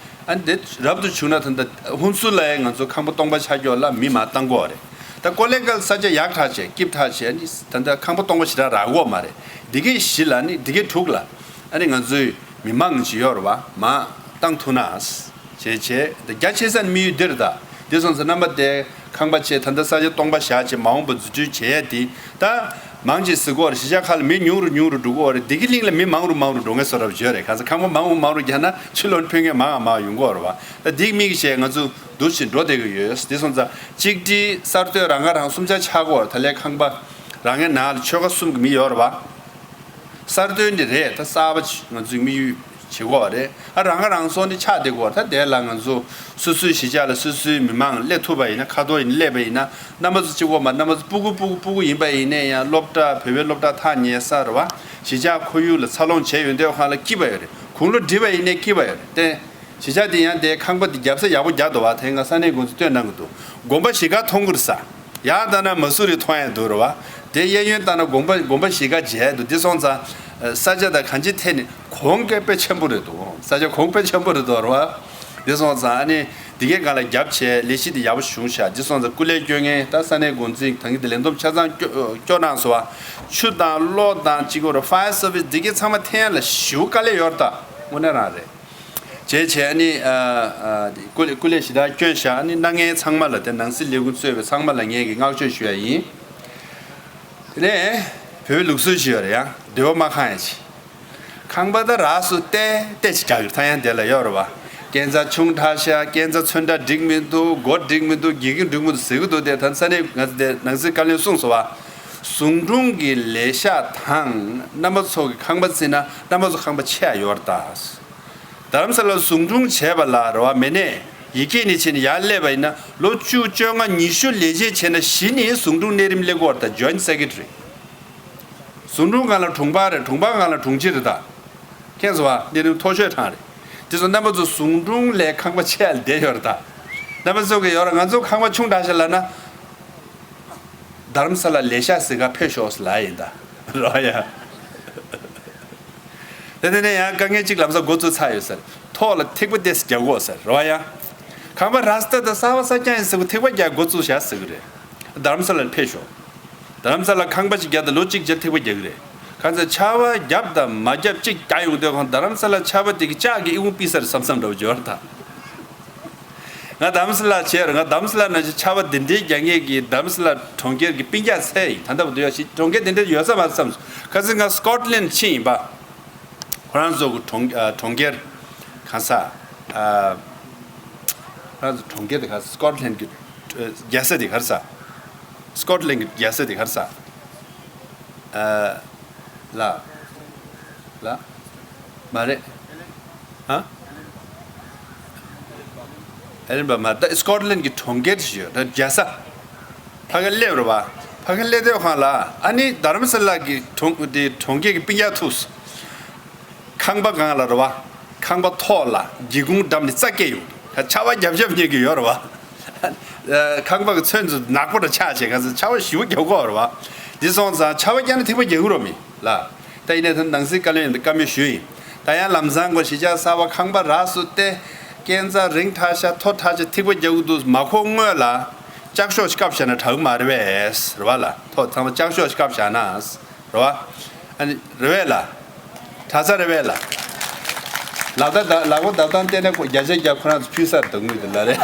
ཨ་ནི་དེ་རབ་ཏུ་བྱུང་ན་ད་ལྟ་ཧུན་སུར་ལ་ཡང་ང་ཚོ་ཁང་པ་སྟོང་པ་ཆགས་ཀྱོག་ལ་མི་མར་བཏང་གི་ཡོད་རེད། ད་ཀོ་ལེ་གལ་ས་ཆ་ཡག་དྲགས་བྱས་སྐྱིད་དྲགས་བྱས་ནི་ད་ལྟ་ཁང་པ་སྟོང་པ་ཞེ་དྲག་རག་གི་ཡོད་མ་རེད། འདི་གའི་བཞི་ལ་ནི་འདི་གའི་དྲུག་ལ་ཨ་ནི་ང་ཚོའི་མི་མང་ཅིག་ཡོད་རེད་བ། མར་བཏང་ཐུབ་ན། བྱས་བྱས་དེ་རྒྱ་ཆེ་ས་ནས་དམིགས་ཡུལ་འདི་རེད་ད། དེ་སོང་ཙང་རྣམ་པ་དེ་ཁང་པ་ཆེ། ད་ལྟ་ས་ཆ་སྟོང་པ་བཞག་བྱས་མ་འོངས་པ་འཛུགས་སྐྲུན་བྱེད་ཡ་དེ་ད་མང་ཆེ་ཟེར་གི་ཡོད་རེད། གཞིས་ཆགས་ཁག་ལ་མི་ཉུང་རུ་ཉུང་རུ་འགྲོ་གི་ཡོད་རེད། བདེ་སྐྱིད་གླིང་ལ་མི་མང་རུ་མང་རུ་འགྲོ་མཁན་བཟོ་འདྲ་བྱས་རེད། གང་ཟེར་ཁང་པ་མང་རུ་མང་རུ་རྒྱག་ན་ཕྱི་ལོགས་ཕེབས་མཁན་མང་ང་མང་ང་ཡོང་གི་ཡོད་རེད་བ། ད་འདི་གི་དམིགས་བྱས་ང་ཚོ་འདུག་བྱས་འགྲོ་བསྡད་ཀྱི་ཡོད། དེ་སོང་ཙང་གཅིག་སྒྲིལ་གསར་གཏོད་རང་ཁ་རང་གསུམ་ཆ་ཆགས་ཀྱི་ཡོད་རེད། ད་ལས་ཁང་པ་རང་ངའི་ནང་ལ་ཆོལ་ཁ་གསུམ་གྱི་མི་ཡོད་རེད་བ། གསར་གཏོད་འདི་རེད། ད་གསར་པ་ང་ཚོའི་དམིགས་ཡུལ་བྱེད་དགོས་པ་རེད། ཨ་རང་ཁ་རང་གསོ་འདི་ཆགས་བསྡད་དགོས་པ། ད་དེ་ལ་ང་ཚོ་སོ་སོའི་གཞིས་ཆགས་ལ་སོ་སོའི་མི་མང་སླེབས་ཐུབ་པ་ཡིན་ན། ཁ་ཐོར་ཡིན་སླེབས་པ་ཡིན་ན་རྣམ་པ་ཚོ་གཅིག་པོ་མ། རྣམ་པ་ཚོ་སྤུ་གུ་སྤུ་གུ་སྤུ་གུ་ཡིན་པ་ཡིན་ནའི་ཡང་སློབ་གྲྭ་བོད་པའི་སློབ་གྲྭ་ཐག་ཉེ་ས་རེད་བ། གཞིས་ཆགས་ཁོར་ཡུག་ལ་འཚར་ལོངས་བྱས་ཡོང་དུས་སྒང་ལ་སྐྱིད་པ་ཡོད་རེད། དགུང་ལོ་འགྲིབ་པ་ཡིན་ནའི་སྐྱིད་པ་ཡོད་རེད་དེ། གཞིས་ཆགས་འདི་ཡང་དེ་ཁང་པ་འདི་རྒྱབ་ས་ཡག་པོ་རྒྱག་འདུག་བ། དེ་སྔ་ས་གནས་དགོན་ཚོས་སྟོན་གནང་གི་འདུག། དགོན་པ་གཞིས་ཀ་མཐོང་གི་རེད་ས། ཡར་ལྟ་ན་མ་སུ་རི་མཐོང་ཡ་འདུག་རེད་བ། དེ་གཡས་གཡོན་ལྟ་ན་དགོན་པ་དགོན་པ་གཞིས་ཀ་མཇལ་འདུག། འདི་སོང་ཙང་ས་ཆ་དང་གང་ཅིའི་ཐད་ནས་གོང་གལ་དཔེ་ཆེན་པོ་རེད་འདུག། ས་ཆ་གོང་དཔེ་ཆེན་པོ་རེད་འདུག་རེད་བ། འདི་སོང་ཙང་ཨ་ནི་འདི་གའི་སྒང་ལ་རྒྱབ་བྱས་ལས་གཞི་འདི་ཡག་པོ་བྱུང་ཤག། འདི་སོང་ཙང་སྐུ་ལས་སྐྱོན་མཁན་ད་ས་གནས་འགོ་འཛིན་ད་གིན་འདི་ལས་བསྡོམས་ཆ་ཚང་སྐྱོ་སྐྱོ་གནང་སོང་བ། ཆུ་དང་གློག་དང་གཅིག་པོ་རེད། ཕ་ཡར་སར་བིས་འདི་གའི་ཚང་མ་འཐེན་ཡ་ལ་ཞེ་པོ་དཀའ་ལས་ཡོད་རེད་ད། དངོས་གནས་རང་རེད། བྱས་བྱས་ནི་ཨ་ཨ་སྐུ་ལས་སྐུ་ལས་ཞེ་དྲག་བསྐྱོན་བཞག། ནི་གནང་མཁན་ཚང་མ་ལ་དེ་ནང་སྲིད་ལས་ཁུངས་གཙོས་པའི་ཚང་མ་ལ་ངས་ཀྱི་བསྔགས་བརྗོད་ཞུ་ཡ་ཡིན། དེ་ནས་བོད་པའི་ལུགས་སྲོལ་ཞིག་ཡོད་རེད་ཡ། འདོད་པ་མ་ཁེངས་ཡ་ཅིག། ཁང་པ་ད་རགས་སུ་བལྟས་བལྟས་ཅིག་རྒྱག་གི་རེད། ད་ཡང་དེ་ལ་ཡོད་རེད་བ། སྐས་འཛེག་ཆུང་དྲགས་ཤག། སྐས་འཛེག་ཚོན་ཁྲ་འགྲིག་མི་འདུག། སྒོ་འགྲིག་མི་འདུག། སྒེའུ་ཁུང་འགྲིག་མི་འདུག་ཟེར་གི་འདུག། དེ་ད་ས་གནས་ང་ཚོ་དེ་ནང་སྲིད་བཀའ་བློན་གསུངས་སོང་བ། ཟུང་དྲུང་གི་ལས་ཤག་དང་རྣམ་པ་ཚོ་གི་ཁང་པ་བརྩིས་ན་རྣམ་པ་ཚོ་ཁང་པ་ཆེ་ཡ་ཡོད་རེད་ད། རྡ་རམ་ས་ལ་ཟུང་དྲུང་བྱས་པ་ལ་རེ་བ་མེད་ནས་ཡི་གེ་ནས་བྱས་ནས་ཡར་སླེབས་པ་ཡིན་ན་ལོ་བཅུ་བཅོ་ལྔ་ཉི་ཤུ་ལས་བྱེད་བྱས་ན་གཞི་ནས་ཟུང་དྲུང་གནས་རིམ་སླེབས་ཀྱི་ཡོད་རེད་ད། ཇོ་ཡིན་ཊི་སེ་ཀེ་ཊི་རི། ཟུང་དྲུང་སྒང་ལ་དྲུང་འཕར་རེད། དྲུང་འཕར་སྒང་ལ་དྲུང་ཆེ་རེད་ད། མཁྱེན་སོང་བ། གནས་རིམ་མཐོ་ཤོས་གྲངས་རེད། དེ་ཚོ་རྣམ་པ་ཚོ་ཟུང་དྲུང་ལས་ཁང་པ་ཆེ་ཡ་ལ་བསྡད་ཡོད་རེད་ད། རྣམ་པ་ཚོ་གི་ཡོད་རེད། ང་ཚོ་ཁང་པ་ཆུང་དྲགས་ཤག་ལབ་ན། རྡ་རམ་ས་ལ་ལས་ཤག་ཟེར་ག་ཕེབས་ཤོག་ཟེར་ལབ་ཡིན་ད། རེད་བ་ཡ། དེ་ནས་ཡང་དཀའ་ངལ་གཅིག་ལམ་སང་འགོ་བཙུགས་ཚར་ཡོད་ཟེར། ཐོག་ལ་ཐིགས་པ་ཏོག་ཙམ་རྒྱག་དགོས་ཟེར། རེད་བ་ཡ། ཁང་པ་ར་སྟ་དང་གསར་པ་གསར་རྐྱང་ཡིན་ཟེར་གི། ཐིགས་པ་རྒྱག་འགོ་བཙུགས་བཞག་ཟེར་གི་རེད། རྡ་རམ་ས་ལ་ཕེབས་ཤོག། རྡ་རམ་ས་ལ་ཁང་པ་ཅིག་རྒྱག་དང་ལོ་གཅིག་རྗེས་ཐིགས་པ་རྒྱག་གི་རེད། གང་ཚེ་ཆར་པ་བརྒྱབ་དང་མ་བརྒྱབ་གཅིག་རྒྱག་ཡོང་དུས་ཁོང་རྡ་རམ་ས་ལ་ཆར་པ་དེ་གི་ལྕགས་ཀྱི་ཨི་ཁུང་ཕུད་ས་རེད་བསམ་བསམ་འདྲ་བོ་ཅིག་ཡོད་རེད་ད། ང་རྡ་རམ་ས་ལ་བྱས་རེད། ང་རྡ་རམ་ས་ལ་ན་ཆ་ཆར་པ་འདི་འདྲའི་རྒྱག་མཁན་གྱི་རྡ་རམ་ས་ལ་གྲོང་ཁྱེར་གྱི་སྤུན་ཀྱག་ཚད་ཡིན། ད་ལྟ་བར་དུ་ཡོད་ཞིག་གྲོང་ཁྱེར་འདི་འདྲ་ཡོད་ས་མ་རེད་བསམ་སོང་། ཁ་སང་ང་སི་ཀོཊ་ལན་ཕྱིན་ཡིན་པ། ཁོ་རང་ཚོ་གི་གྲོང་ཨ་གྲོང་ཁྱེར་གང་ས་ཨ་ཁོ་རང་ཚོ་གྲོང་ཁྱེར་དེ་ག་ས། སི་ཀོཊ་ལན་གྱི་ཨ་རྒྱལ་ས་དེ་ག་རེ་ས། སི་ཀོཊ་ལན་གྱི་རྒྱལ་ས་དེ་ག་རེ་ས། ཨ་ལ་ལ་མ་རེད། ཧ། ཨེ་ལིན་པ་མ་རེད། ད་སི་ཀོཊ་ལན་གྱི་གྲོང་ཁྱེར་ཞིག་ཡོད་རེད། རྒྱལ་ས། ཕ་གི་སླེབས་རེད་བ། ཕ་གི་སླེབས་དུས་སྒང་ལ་ཨ་ནི་རྡ་རམ་ས་ལ་གི་གྲོང་དེ་གྲོང་ཁྱེར་གྱི་སྤུན་ཀྱག་ཐུག་སོང་། ཁང་པ་སྒང་ལ་རེད་བ། ཁང་པ་ཐོག་ལ་སྒེའུ་ཁུང་བསྡམས་ནས་རྩྭ་སྐྱེས་ཡོང་འདུག་ཁ་ཆར་པ་རྒྱབ་རྒྱབ་ཉེ་གི་ཡོད་རེད་བ། ཁང་པ་གི་ཚོན་ཚོ་ནག་པོ་འདྲ་ཆགས་བྱས་ཁ་ཚ་ཆར་པ་ཞེ་པོ་རྒྱབ་གི་ཡོད་རེད་བ། འདི་སོང་ཙང་ཆར་པ་རྒྱབ་ན་ཐིགས་པ་རྒྱག་གི་རེད་མི་ལ། ད་ཡིན་ནའི་ད་ནང་སྲིད་བཀའ་བློན་ཡིན་ད་བཀའ་མོལ་ཞུས་ཡིན། ད་ཡང་ལམ་སང་གོ་གཞིས་ཆགས་གསར་པ་ཁང་པ་རག་སོང་སྟེ། སྐས་འཛེག་རིང་དྲགས་ཤག་མཐོ་དྲགས་ཤག་ཐིགས་པ་རྒྱག་གི་འདུག་མ་འཁོར་སྔོན་ལ་ལྕགས་ཤོག་ཞིག་བཀབ་བཞག་ན་དྲག་གི་མ་རེད་པས་རེད་བ་ལ། ཐོག་ཚང་མ་ལྕགས་ཤོག་ཞིག་བཀབ་བཞག་ན། རེད་བ། ཨ་ནི་རེད་པས་ལ། དྲག་ཚར་རེད་པས་ལ། ལག་བརྡ་ལག་པ་བརྡབ་སྟངས་བལྟས་ན་ཁོ་བརྒྱ་ཆ་བརྒྱ་ཁོ་རང་ཚོ་ཕུལ་ས་རེད་འདུག་དངུལ་དེ་ལ་རེད།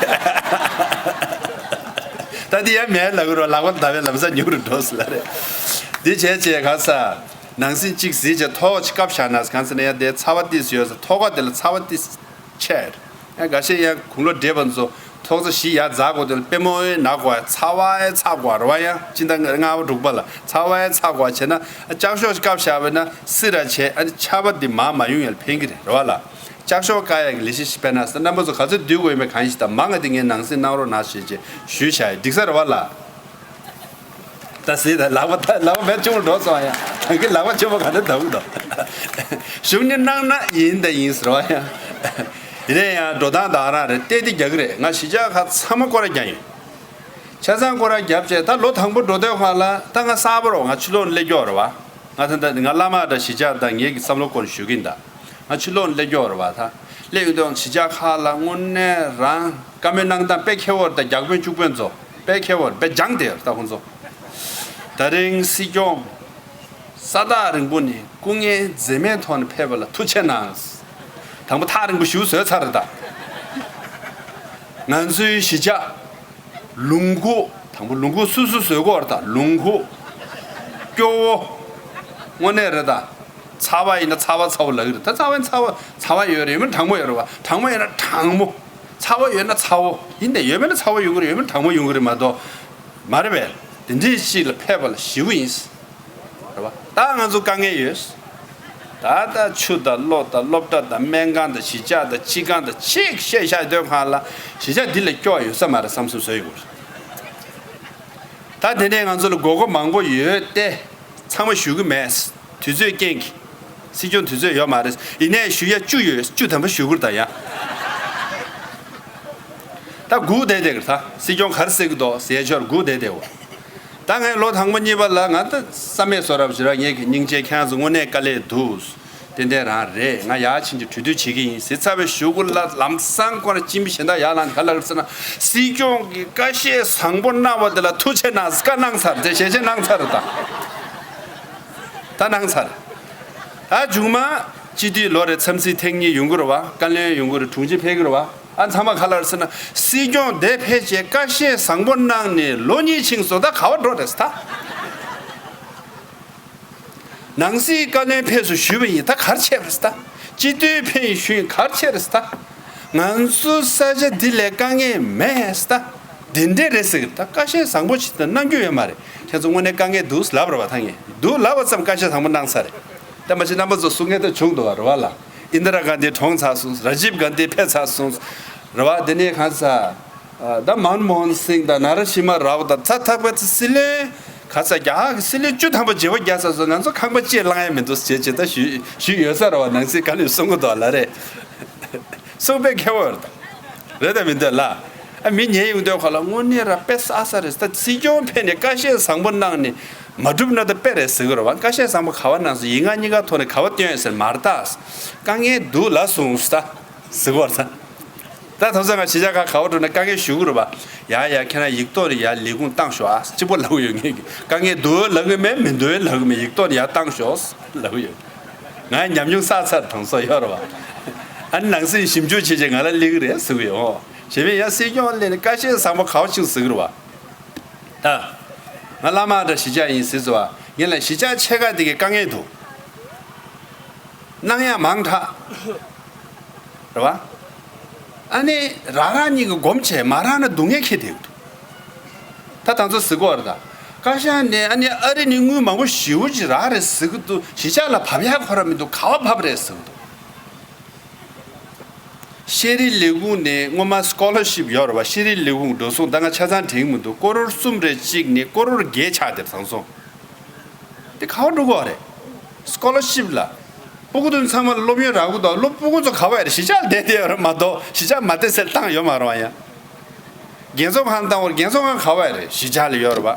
ད་འདི་ཡང་མེད་ལབ་གི་རེད་བ། ལག་པ་བརྡབ་པའི་ལམ་སང་ཉུང་རུ་འགྲོ་སྲིད་ལ་རེད། འདི་བྱས་བྱས་ག་ས། ནང་སྲིད་གཅིག་གཟིགས་བྱས་ཐོག་ཅིག་བཀབ་བཞག་ན་གང་ཟེར་ན་ཡང་དེ་ཚ་བ་ཏིས་ཡོད་ས་ཐོག་ཁ་དེ་ལ་ཚ་བ་ཏིས་ཆེར། ཡང་འགའ་ཤས་ཡང་དགུང་ལོ་བགྲེས་པ་ཚོ་ཐོག་ཚ་བཞི་ཡར་འཛེག་དགོས་དེ་ལ་པུས་མོ་ཨེ་ན་དགོས་ཚ་བ་ཨེ་ཚ་དགོས་རེད་བ། ཡང་སྤྱི་ཟླ་ལྔ་པ་དྲུག་པ་ལ་ཚ་བ་ཨེ་ཚ་དགོས་བྱས་ན་ལྕགས་ཤོག་ཅིག་བཀབ་བཞག་པས་ན་སི་ར་བྱས་ཨ་ནི་ཆར་པ་འདི་མར་མ་ཡོང་ཡ་ལ་ཕན་གི་རེད་རེད་བ་ལ། ལྕགས་ཤོག་བཀག་ཡ་གི་ལས་གཞི་ཞིག་སྤེལ་ན་ཟེར་རྣམ་པ་ཚོ་ག་ཚོད་འདུས་དགོས་ཡོད་མེད་གང་ཡིན་ཞིག་དང་མང་ང་དེ་ངས་ནང་སྲིད་གནང་རོགས་གནང་ཞེས་བྱས་ཞུས་བཞག་ཡོད། འགྲིག་ས་རེད་བ་ལ། ད་ཟེར་ད་ལག་པ་ད་ལག་པ་བེད་ཆུང་རུ་འགྲོ་སོང་ཡ། ད་གི་ལག་པ་ཆེན་པོ་ག་འདྲ་འདུག་དོ། གཞུང་ནས་གནང་ན་ཡིན་ད་ཡིན་ཟེར་བ་ཡ། དེ་ནས་ཡང་འགྲོ་སྟངས་ད་ཨ་རང་རེད། བལྟས་ཏེ་རྒྱག་གི་རེད། ང་གཞིས་ཆགས་ཁག་ཚང་མ་སྐོར་ར་རྒྱག་ཡིན། ཆ་ཚང་སྐོར་ར་རྒྱབ་བྱས་ད་ལོ་དང་པོ་འགྲོ་དུས་ཁ་ལ་ད་ང་གསར་པ་རོ། ང་ཕྱི་ལོགས་ནས་སླེབས་ཀྱོག་རེད་བ། ང་ད་ད་ང་བླ་མ་འདྲ་གཞིས་ཆགས་ད་ངེད་ཀྱི་བསམ་བློ་སྐོར་ཞུ་གིན་ད། ང་ཕྱི་ལོགས་ནས་སླེབས་ཀྱོག་རེད་བ། ད་སླེབས་ཡོང་དུས་གཞིས་ཆགས་ཁག་ལ་དངོས་གནས་རང་བཀའ་མོལ་གནང་སྟངས་དཔེ་ཁྱེར་བོར་ད་རྒྱག་དཔོན་བཅུག་དཔོན་ཚོ་དཔེ་ཁྱེར་བོར་དཔེ་སྦྱངས་དེ་ད་ཁོང་ཚོ། ད་རིང་སྲིད་སྐྱོང་ས་ཐག་རིང་པོ་ནས་སྐུ་ངལ་འཛེམས་མེད་ཐོག་ནས་ཕེབས་པ་ལ་ཐུགས་རྗེ་གནང་། དང་པོ་ཐག་རིང་པོ་ཞེ་པོ་བཟོས་ཚར་རེད་ད། ང་ཚོའི་གཞིས་ཆགས་ལུང་ཁུག་དང་པོ་ལུང་ཁུག་སུ་སུ་བཟོས་གོ་རེད་ད། ལུང་ཁུག་སྐྱོ་བོ། དངོས་གནས་རེད་ད། ཚ་བ་ཡིན་ན་ཚ་བ་ཚ་བོ་ལབ་ཀྱི་རེད་ད། ཚ་བ་ཡིན་ཚ་བ་ཚ་བ་ཡོད་རེད། ཡོད་མིན་གྲང་མོ་ཡོད་རེད་བ། གྲང་མོ་ཡོད་ན་གྲང་མོ། ཚ་བོ་ཡོད་ན་ཚ་བོ་ཡིན་ཏེ། ཡོད་མེད་ན་ཚ་བོ་ཡོང་གི་རེད། ཡོད་མེད་ན་གྲང་མོ་ཡོང་གི་རེད་མ་གཏོགས། མ་རེད་པས། དེ་འདྲའི་ཅིག་ལ་ཕེབས་པ་ལ་ཞེ་པོ་ཡིན། རེད་བ། ད་ང་ཚོ་དཀའ་ངལ་ཡོད། ད་ལྟ་ཆུ་དང་གློག་དང་སློབ་གྲྭ་དང་སྨན་ཁང་དང་གཞིས་ཆགས་དང་སྤྱི་ཁང་དང་ཅིག་བཤད་བཞག་སྡོད་ཁང་ལ་གཞིས་ཆགས་འདི་ལས་སྐྱོ་བ་ཡོད་ས་མ་རེད་བསམ་བསམ་བཟོ་ཡི་གོ། ད་དེ་ནས་ང་ཚོ་ལ་དགོས་མཁོ་མང་པོ་ཡོད་དེ་ཚང་མ་ཞུ་གི་མེད། དུས་ཚོད་རྐྱེན་གྱིས། སྲིད་སྐྱོང་དུས་ཚོད་ཡོད་མ་རེད། ཡིན་ནའི་ཞུ་ཡ་བཅུ་ཡོད། བཅུ་དམ་པ་ཞུ་དགོས་རེད་ད་ཡ། ད་སྒུག་བསྡད་བསྡད་ཀྱི་རེད་ད། སྲིད་སྐྱོང་ག་རེ་ཟེར་གྱི་འདུག་ཟེར་ཆོག་སྒུག་བསྡད་བསྡད་འོ། ད་ངས་ལོ་དང་པོ་གཉིས་པ་ལ་ང་ད་བསམ་མེད་བཟོ་རབས་བྱེད་ར། ངས་ཀྱི་སྙིང་རྗེ་ཁྱེད་རང་ཚོ་དངོས་གནས་དཀའ་ལས་འདུག་ཏན་ཏན་རང་རེད། ང་ཡར་ཕྱིན་གྱི་གྲོས་བསྡུར་བྱེད་ཀྱི་ཡིན་ཟེར་ཚར་བའི་གཞུག་གུ་ལ་ལམ་སང་ཁོ་རང་སྤྱི་མི་གཞན་དག་ཡར་ལངས་ག་ལ་རེད་ཟེར་ན། སྲིད་སྐྱོང་གིས་བཀའ་བཤད་བཟང་པོ་གནང་བ་དེ་ལ་ཐུགས་རྗེ་གནང་ཟེར་བཀའ་གནང་ཚར་དེ་ཞལ་བཞེས་གནང་ཚར་རེད་ད། ད་གནང་ཚར། ད་མཇུག་མ་སྤྱི་འཐུས་ལོ་རེ་འཚམས་གཟིགས་ཐེངས་གཉིས་ཡོང་གི་རེད་བ། བཀའ་བློན་ཡོང་གི་རེད། དྲུང་ཆེ་ཕེབས་ཀྱི་རེད་བ། ཨ་ཚང་མ་ག་ལ་རེད་ཟེར་ན། སྲིད་སྐྱོང་འདིར་ཕེབས་བྱས་བཀའ་བཤད་བཟང་པོ་གནང་ནས་ལོ་གཉིས་ཕྱིན་སོང་། ད་ག་བ་འགྲོ་རེད་ཟེར་ད། ནང་སྲིད་བཀའ་བློན་ཕེབས་སོང་ཞུས་པ་ཡིན། ད་ག་རེ་བྱས་པ་རེད་ཟེར་ད། སྤྱི་འཐུས་ཕེབས་ཡིན་ཞུས་ཡིན། ག་རེ་བྱས་རེད་ཟེར་ད། ང་ཚོ་ས་ཆ་འདི་ལས་དཀའ་ངལ་མེད་ཟེར་ད། འདི་འདྲས་རེད་ཟེར་གི་རེད་ད། བཀའ་བཤད་བཟང་པོ་ཅིག་ད་གནང་རྒྱུ་ཡོད་མ་རེད། ཁྱེད་ཚོ་དངོས་གནས་དཀའ་ངལ་འདུག་ལབ་རེད་བ། ད་ངས་འདུག་ལབ་པ་ཙམ་བཀའ་བཤད་བཟང་པོ་གནང་ཚར་རེད། ད་མ་གཞི་རྣམ་པ་ཚོ་གསུང་མཁན་ད་བྱུང་འདུག་བ་རེད་བ་ལ། ཨིན་དི་ར་གྷན་དྷི་གྲོངས་ཚར་སོང་། ར་ཇིབ་གྷན་དྷི་ཕེབས་ཚར་སོང་། རེད་བ། དེ་ནས་གང་ས། ད་མན་མོ་ཧན་སིང་དང་ན་ར་ཤི་མ་རའོ་དང་ཚ་ཐག་པའི་ཚེ་སྲིད་བློན་ག་ས་རྒྱ་གར་གྱི་སྲིད་བློན་བཅུ་ཐམ་པ་བརྗེ་པོ་རྒྱག་ཚར་སོང་། ང་ཚོ་ཁང་པ་ཅིག་བླང་ཡ་མི་འདུག་ཟེར་བྱས་ད་ཞུས་ཞུས་ཡོད་ས་རེད་བ། ནང་སྲིད་བཀའ་བློན་གསུང་གི་འདུག་ལ་རེད། གསུང་དཔེ་མཁས་པོ་ཡོད་རེད་ད། རེད་དམ་མི་འདུག་ལ། ཨ་མི་ཉན་ཡོང་དུས་ཁ་ལ་དངོས་གནས་ར་དཔེ་བསགས་ས་རེད་ད། སྲིད་སྐྱོང་ཕེབས་ནས་བཀའ་བཤད་བཟང་པོ་གནང་ནས་མ་འགྲུབ་ན་ད་དཔེ་རེད་ཟེར་གི་རེད་བ། བཀའ་བཤད་བཟང་པོ་ག་བ་གནང་སོང་། ཡིག་ངག་གཉིས་ཀ་ཐོག་ནས་ག་བ་བཏོན་ཡོད་ཟེར་མ་རེད་ད། དཀའ་ངལ་འདུག་ལབ་སོང་ད་ཟེར་གི་རེད་ད། ད་ཐོག་ས་ང་གཞིས་ཆགས་ཁག་ག་བ་འགྲོ་ན་དཀའ་ངལ་ཞུ་གི་རེད་བ། ཡ་ཡ་ཁྱེད་རང་ཡིག་ཐོག་ནས་ཡ་ལས་ཁུངས་བཏང་ཤོག་ཨ། གཅིག་པོ་ལབ་གི་ཡོད། ངས་ཀྱི་དཀའ་ངལ་འདུག་ལབ་གི་མེད། མི་འདུག་ལབ་གི་མེད། ཡིག་ཐོག་ནས་ཡ་བཏང་ཤོག་ལབ་གི་ཡོད། ང་ཉམས་མྱོང་བསགས་ཚར་དང་སོགས་ཡོད་རེད་བ། ཨ་ནི་ནང་སྲིད་ཞིབ་འཇུག་བྱེད་ཆེད་ང་ལ་སླེབས་གི་རེད་ཟེར་གི་ཡོད། གཞན་པས་ཡ་སྲིད་སྐྱོང་སླེབས་ནས་བཀའ་བཤད་བཟང་པོ་ག་བ་ཕྱིན་ཟེར་གི་རེད་བ། ད་ང་བླ་མ་འདྲ་གཞིས་ཆགས་ཡིན་ཟེར་ཟེར་བ། ངས་ལ་གཞིས་ཆགས་ཆེ་ཁག་དེ་གའི་དཀའ་ངལ་འདུག་གནང་ཡ་མང་དྲགས། རེད་བ། ཨ་ནི་རང་རང་གཉིས་ཀྱིས་སྒོམ་བྱས་མ་རག་ན་སྡུག་བསྔལ་ཁྱེར་བསྡད་ཡོད་འདུག་ད་དང་ཚོ་ཟེར་གོ་རེད་ད། བཀའ་ཤག་ནས་ཨ་ནི་ཨ་རི་ནས་དངུལ་མང་པོ་ཞེ་པོ་ཅིག་རག་རེད་ཟེར་གི་འདུག་གཞིས་ཆགས་ལ་བབས་ཡག་ཁོ་རང་མི་འདུག་ག་བ་བབས་རེད་ཟེར་གི་འདུག་ཤེས་རིག་ལས་ཁུངས་ནས་སྔོན་མ་སི་ཀོ་ལར་ཤིབ་ཡོད་རེད་བ། ཤེས་རིག་ལས་ཁུངས་འགྲོ་སོང་། ད་ང་ཆ་ཚང་དྲན་གི་མི་འདུག་ཀོ་རོར་གསུམ་རེ་གཅིག་ནས་ཀོ་རོར་བརྒྱད་ཆགས་དེར་བཟང་སོང་། དེ་ག་བ་འགྲོ་གི་རེད། སི་ཀོ་ལར་ཤིབ་ལ། སྤུ་གུ་དེ་ཚང་མ་ལ་སློབ་ཡོན་རག་གི་འདུག་སློབ་སྤུ་གུ་ཚོ་ག་བ་ཡ་རེད། གཞིས་ཆགས་ལ་བསྡད་བསྡད་ཡོད་རེད་མ་གཏོགས་གཞིས་ཆགས་མ་བསྡད་སའི་ལ་བཏང་ཡོད་མ་རེད་བ་ཡ། རྒན་གསོ་ཁང་བཏང་བར་རྒན་གསོ་ཁང་ག་བ་ཡ་རེད། གཞིས་ཆགས་ལ་ཡོད་རེད་བ།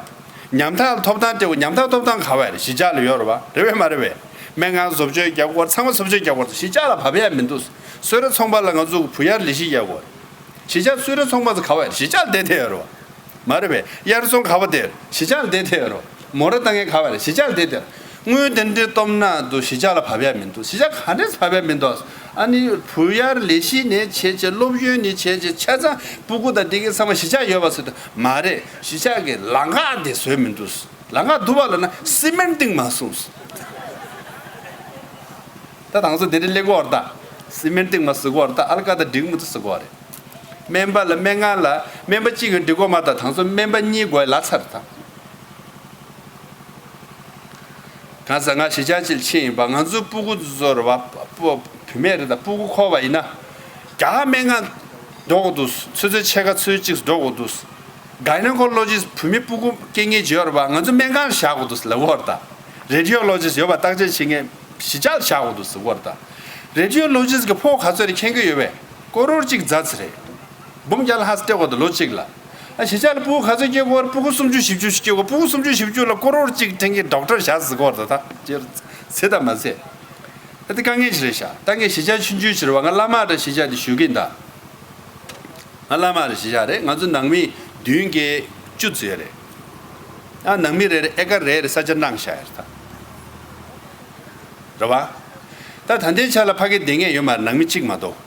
ཉམ་ཐག་ལ་ཐོབ་ཐང་སྤྲད་དགོས། ཉམ་ཐག་ཐོབ་ཐང་ག་བ་ཡ་རེད། གཞིས་ཆགས་ལ་ཡོད་རེད་བ། རེད་བས་མ་རེད་བས། སྨན་ཁང་བཟོ་བཅོས་རྒྱག་དགོས། ཚང་མ་བཟོ་བཅོས་རྒྱག་དགོས། གཞིས་ཆགས་ལ་བབས་ཡ་མི་འདུག་གསོལ་རས་ཚོང་པ་ལ་ང་ཚོ་བུ་གཡར་ལས་གཞི་རྒྱག་དགོས། གཞིས་ཆགས་གསོལ་རས་ཚོང་པ་ཚོ་ག་བ་ཡ་རེད། གཞིས་ཆགས་ལ་བསྡད་བསྡད་ཡོད་རེད་བ། མ་རེད་པས། དབྱར་ཚོང་ག་བ་དེར་གཞིས་ཆགས་ལ་བསྡད་བསྡད་ཡོད་རེད། མོ་ར་ལྟ་མཁན་ག་བ་རེད། གཞིས་ཆགས་ལ་བསྡད་བསྡད་རེད། དངུལ་དེ་འདྲའི་སྟོབས་ན་དུ་གཞིས་ཆགས་ལ་བབས་ཡ་མི་འདུག་གཞིས་ཆགས་ག་འདྲས་བབས་ཡ་མི་འདུག་ཨ་ནི་བུ་གཡར་ལས་གཞི་ནས་བྱས་བྱས་སློབ་ཡོན་ནས་བྱས་བྱས་ཆ་ཚང་སྤུ་གུ་དང་དེ་གའི་ཚང་མ་གཞིས་ཆགས་ཡོད་པ་ཟེར་དུ་མ་རེད། གཞིས་ཆགས་ཀྱི་ལམ་ཁ་དེ་བཟོས་མི་འདུག་ལམ་ཁ་འདུག་བ་ལ་ན་སི་མེན་ཏིང་མ་གསུངས། ད་དང་ཚོ་དེ་འདྲའི་ལེགས་པོ་བར་ད། སི་མེན་ཏིང་མ་ཟེར་གོ་བར་ད་ཨལ་ཀ་ད་འགྲིག་མི་འདུག་ཟེར་གོ་བ་རེད། སྨན་པ་ལ་སྨན་ཁང་ལ་སྨན་པ་གཅིག་གིས་འགྲིག་གོ་མ་ད་དང་ཚོ་སྨན་པ་གཉིས་དགོས་ལ་ཚར་ད། གང་ཟག་ང་གཞིས་ཆགས་ཅིག་ལ་ཕྱིན་ཡིན་པ། ང་ཚོའི་སྤུ་གུ་ཚོ་རེད་བ། སྤུ་བུད་མེད་རེད་ད། སྤུ་གུ་འཁོར་བ་ཡིན་ན། རྒྱ་གར་སྨན་ཁང་འགྲོ་དགོས་འདུག་ཚོད་ཚོད་ཕྱེད་ཀ་ཚོད་གཅིག་འགྲོ་དགོས་འདུག་གའི་ན་ཀོ་ལོ་ཇི་སི་བུད་མེད་སྤུ་གུ་སྐྱེ་མཁན་ཅིག་ཡོད་རེད་བ། ང་ཚོ་སྨན་ཁང་ལ་བཞག་དགོས་འདུག་ལབ་ཀྱི་ཡོད་རེད་ད། རེ་ཌི་ཡོ་ལོ་ཇི་སི་ཡོད་པ་བརྟག་དཔྱད་བྱེད་མཁན་གཞིས་ཆགས་ལ་བཞག་དགོས་འདུག་ཟེར་གྱི་ཡོད་རེད་ད། རེ་ཌི་ཡོ་ལོ་ཇི་སི་གི་ཕོགས་ག་ཚོད་རེད་མཁྱེན་གྱི་ཡོད་པས། ཀོ་རོར་གཅིག་རྩ་ཚེ་རེད། འབུམ་བརྒྱ་ལྷག་སྤྲད་དགོས་འདུག་ལོ་གཅིག་ལ། ཨ་གཞིས་ཆགས་ལ་སྤུ་གུ་ག་ཚོད་སྐྱེ་དགོས་རེད། སྤུ་གུ་སུམ་ཅུ་བཞི་བཅུ་ཞིག་སྐྱེ་དགོས། སྤུ་གུ་སུམ་ཅུ་བཞི་བཅུ་ལ་ཀོ་རོར་གཅིག་ཕྲན་གྱི་ཌོག་ཊར་བཞག་ཟེར་གྱི་ཡོད་རེད་ད། ཚེ་དང་མ་ཚད། ད་དེ་དཀའ་ངལ་ཞིག་རེད་ཤག་ད་ངས་གཞིས་ཆགས་ཆུང་ཆུང་ཞིག་རེད་བ། ང་བླ་མ་ར་གཞིས་ཆགས་དེ་ཞུ་གི་ཡིན་ད། ང་བླ་མ་ར་གཞིས་ཆགས་རེད། ང་ཚོ་ནང་མི་བདུན་བརྒྱད་བཅུ་ཙམ་ཡོད་རེད། ཨ་ནང་མི་རེ་རེ་ཨེ་ཀར་རེ་རེ་ས་ཆ་གནང་བཞག་ཡོད་རེད་ད། རེད་བ། ད་ད་ལྟའི་ཆ་ལ་ཕ་གི་བསྡད་མཁན་ཡོད་མ་རེད། ནང་མི་གཅིག་མ་གཏོགས་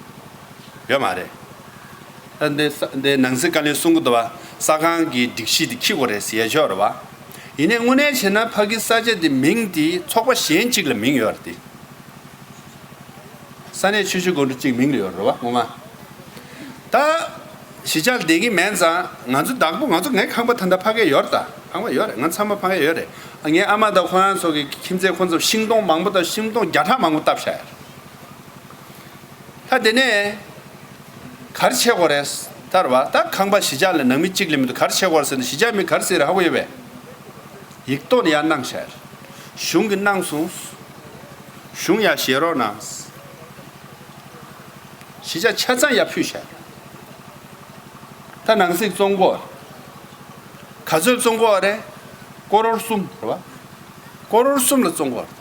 ཡོད་མ་རེད། ད་འདི་ས་འདི་ནང་སྲིད་བཀའ་བློན་གསུང་གི་འདུག་བ། ས་ཁང་གི་སྒྲིག་གཞི་དེ་འཁྱེར་དགོས་རེད་ཟེར་ཡ་ཅིག་ཡོད་རེད་བ། ཡིན་ནའི་དངོས་གནས་བྱས་ན་ཕ་གི་ས་ཆ་དེ་མིང་དེ་ཚོགས་པ་གཞན་གཅིག་ལ་མིང་ཡོད་རེད་དེ། ས་གནས་ཆུ་བཞི་སྒང་དྲུག་གཅིག་མིང་ལ་ཡོད་རེད་བ་ངོ་མ། ད་གཞིས་ཆགས་ལ་བསྡད་ཀྱི་མེད་ཙང་ང་ཚོ་བདག་པོ་ང་ཚོ་ངའི་ཁང་པ་ད་ལྟ་ཕ་གིར་ཡོད་རེད་ད། ཁང་པ་ཡོད་རེད། ང་ཚང་མ་ཕ་གིར་ཡོད་རེད། ངའི་ཨ་མ་དང་ཁོ་རང་ཚོ་གི་ཁྱིམ་མཚེས་ཁོ་ཚོ་ཤིང་སྡོང་མང་པོ་དང་ཤིང་སྡོང་བརྒྱ་ཕྲག་མང་པོ་བཏབ་བཞག་ཡོད་རེད། ད་དེ་ནས་ག་རེ་བྱེད་དགོས་རེད། ད་རེད་བ། ད་ཁང་པ་གཞིས་ཆགས་ལ་ནང་མི་གཅིག་ལས་མི་འདུག་ག་རེ་བྱེད་དགོས་རེད་ཟེར་ན་གཞིས་ཆགས་མི་ག་རེ་ཟེར་རེད་ཧ་གོ་ཡོད་པས། ཡིག་ཐོག་ནས་ཡར་གནང་བཞག་ཡོད་རེད། གཞུང་གིས་གནང་སོང་། གཞུང་ཡར་བཞེས་རོགས་གནང་། གཞིས་ཆགས་ཆ་ཚང་ཡར་ཕུལ་བཞག་ད་ནང་སྲིད་བཙོང་གོ། ག་ཚོད་བཙོང་གོ་རེད། ཀོ་རོར་གསུམ་རེད་བ། ཀོ་རོར་གསུམ་ལ་བཙོང་གོ་རེད།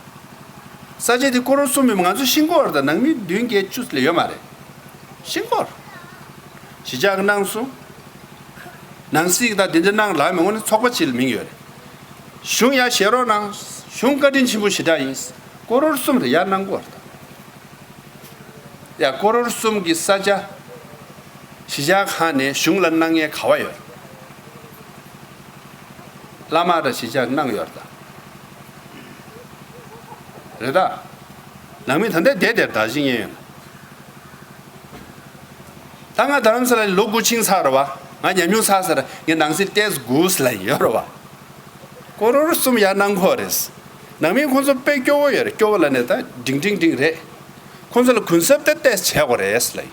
ས་ཆ་དེ་ཀོ་རོར་གསུམ་ཡོད་མ་ང་ཚོ་ཤིང་ཀོ་རེད་ད། ནང་མི་བདུན་བརྒྱད་བཅུ་ལས་ཡོད་མ་རེད། ཤིང་ཀོ་རེད། གཞིས་ཆགས་ཀྱིས་གནང་སོང་། ནང་སྲིད་ཀྱིས་ད་དེ་འདྲ་གནང་ལབ་མི་དངོས་གནས་ཚོགས་པ་གཅིག་ལ་མིང་ཡོད་རེད། གཞུང་ཡར་བཞེས་རོགས་གནང་། གཞུང་བཀའ་དྲིན་ཆེན་པོ་ཞེ་དྲག་ཡིན། ཀོ་རོར་གསུམ་རེ་ཡར་གནང་གོ་རེད་ད། ཡ་ཀོ་རོར་གསུམ་གྱི་ས་ཆ་གཞིས་ཆགས་ཁང་ནས་གཞུང་ལ་གནང་མཁན་ག་བ་ཡོད། བླ་མ་ར་གཞིས་ཆགས་གནང་ཡོད་རེད་ད། རེད་ད། ནང་མི་ད་ལྟ་བསྡད་དེར་ད་གཞི་ཉན་ཡོད། ད་ང་རྡ་རམ་ས་ལ་ལོ་དགུ་ཕྱིན་ཚར་རེད་བ། ང་ཉམས་མྱོང་ཚར་ཚར། ངས་ནང་སྲིད་ཏོག་ཙམ་སྒུགས་ལབ་ཡིན་ཡོད་རེད་བ། ཀོ་རོར་གསུམ་ཡར་གནང་གོ་རེད། ནང་མི་ཁོང་ཚོ་དཔེ་སྐྱོ་བོ་ཡོད་རེད། སྐྱོ་བོ་ལབ་ནས་ད་འབྲིང་འབྲིང་འབྲིང་རེད། ཁོང་ཚོ་ལ་གུན་གསབ་ཏོག་ཙམ་བྱེད་དགོས་རེད་ལབ་ཡིན།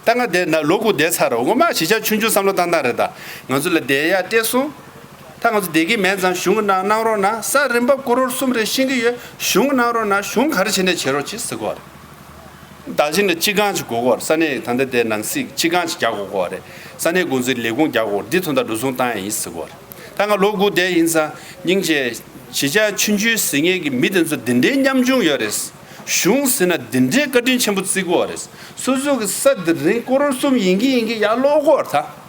ད་ང་དེ་ན་ལོ་དགུ་བསྡད་ཚར་རེད། ངོ་མ་གཞིས་ཆགས་ཆུང་ཆུང་བསམ་བློ་བཏང་སྟངས་རེད་ད། ང་ཚོ་ལ་བསྡད་ཡ་སྤྲད་སོང་། ད་ང་ཚོ་བསྡད་ཀྱི་མེད་ཙང་གཞུང་གིས་གནང་གནང་རོགས་གནང་། ས་རིན་པ་ཀོ་རོར་གསུམ་རེ་ཤེས་ཀྱི་ཡོད། གཞུང་གིས་གནང་རོགས་གནང་། གཞུང་ག་རེ་བྱས་ནས་བྱེད་རོགས་གྱིས་ཟེར་གོ་རེད། ད་གཞི་ནས་སྤྱི་ཁང་ཅིག་དགོས་གོ་རེད། ས་གནས་ད་ལྟ་དེ་ནང་སྲིད་སྤྱི་ཁང་ཅིག་རྒྱག་དགོས་གོ་རེད། ས་གནས་འགོ་འཛིན་ལས་ཁུངས་རྒྱག་དགོས་རེད། འདི་ཐོག་ད་འགྲོ་སོང་བཏང་ཡ་ཡིན་ཟེར་གོ་རེད། ད་ང་ལོ་དགུ་བསྡད་ཡིན་ཙང་སྙིང་རྗེ། གཞིས་ཆགས་ཆུང་ཆུང་ཟེར་མཁན་གྱི་མི་དེ་ཚོ་འདི་འདྲའི་ཉམ་ཆུང་ཡོད་རེད། གཞུང་ཟེར་ན་འདི་འདྲའི་བཀའ་དྲིན་ཆེན་པོ་བརྩི་གི་ཡོད་རེད། སོ་སོ་གི་ས་འདི་རིན་ཀོ་རོར་གསུམ་ཡིན་གྱི་ཡིན་གྱི་ཡར་སློག་གི་ཡོད་རེད་ད།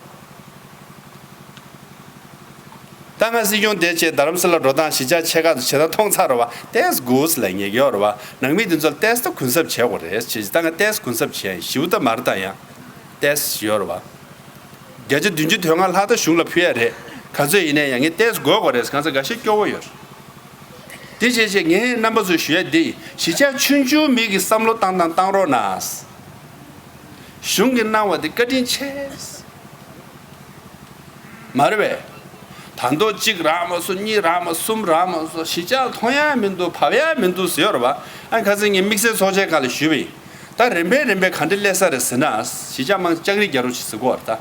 ད་ང་སྲིད་སྐྱོང་བསྡད་བྱས་རྡ་རམ་ས་ལ་འགྲོ་སྟངས་གཞིས་ཆགས་ཆེ་ཁག་ཏུ་བྱེད་སྟངས་མཐོང་ཚར་རེད་བ། ཏོག་ཙམ་སྒུགས་ལབ་མཁན་ཡོད་རེད་བ། ནང་མི་འདི་ཚོ་ལ་ཏོག་ཙམ་ད་གུན་གསབ་བྱེད་དགོས་རེད་ཅེས། ད་ང་ཏོག་ཙམ་གུན་གསབ་བྱས་ཡིན། ཞེ་པོ་ད་མ་རེད་ད། ཡང་ཏོག་ཙམ་ཡོད་རེད་བ། བརྒྱ་ཆ་བདུན་ཅུ་དོན་ལྔ་ལྷག་ད་གཞུང་ལ་ཕུལ་ཡ་རེད། ག་ཚོད་ཡིན་ནའི་ཡང་ངས་ཏོག་ཙམ་དགོས་དགོས་རེད། གང་ཟེར་འགའ་ཤས་སྐྱོ་བོ་ཡོད་རེད། དེ་བྱས་བྱས་ངས་རྣམ་པ་ཚོར་ཞུ་ཡ་འདི་ཡིན། གཞིས་ཆགས་ཆུང་ཆུང་མི་གི་བསམ་བློ་བཏང་སྟངས་བཏང་རོགས་གནང་། གཞུང་གིས་གནང་བ་དེ་བཀའ་དྲིན་ཆེ། མ་རེད་པས། ད་མདོ་གཅིག་རག་མ་སོང་། གཉིས་རག་མ། གསུམ་རག་མ་སོང་། གཞིས་ཆགས་མཐོང་ཡ་མི་འདུག་བབས་ཡ་མི་འདུག་ཟེར་ཡོད་རེད་པ། ཨ་ཁ་སང་ངས་དམིགས་བསལ་ཚོགས་ཆེན་ཁག་ལ་ཞུས་པ་ཡིན། ད་རིམ་པས་རིམ་པས་ག་འདྲ་སླེབས་ས་རེད་ཟེར་ན། གཞིས་ཆགས་མང་ལྕགས་རི་རྒྱག་རོགས་བྱེད་ཟེར་གོ་རེད་ད།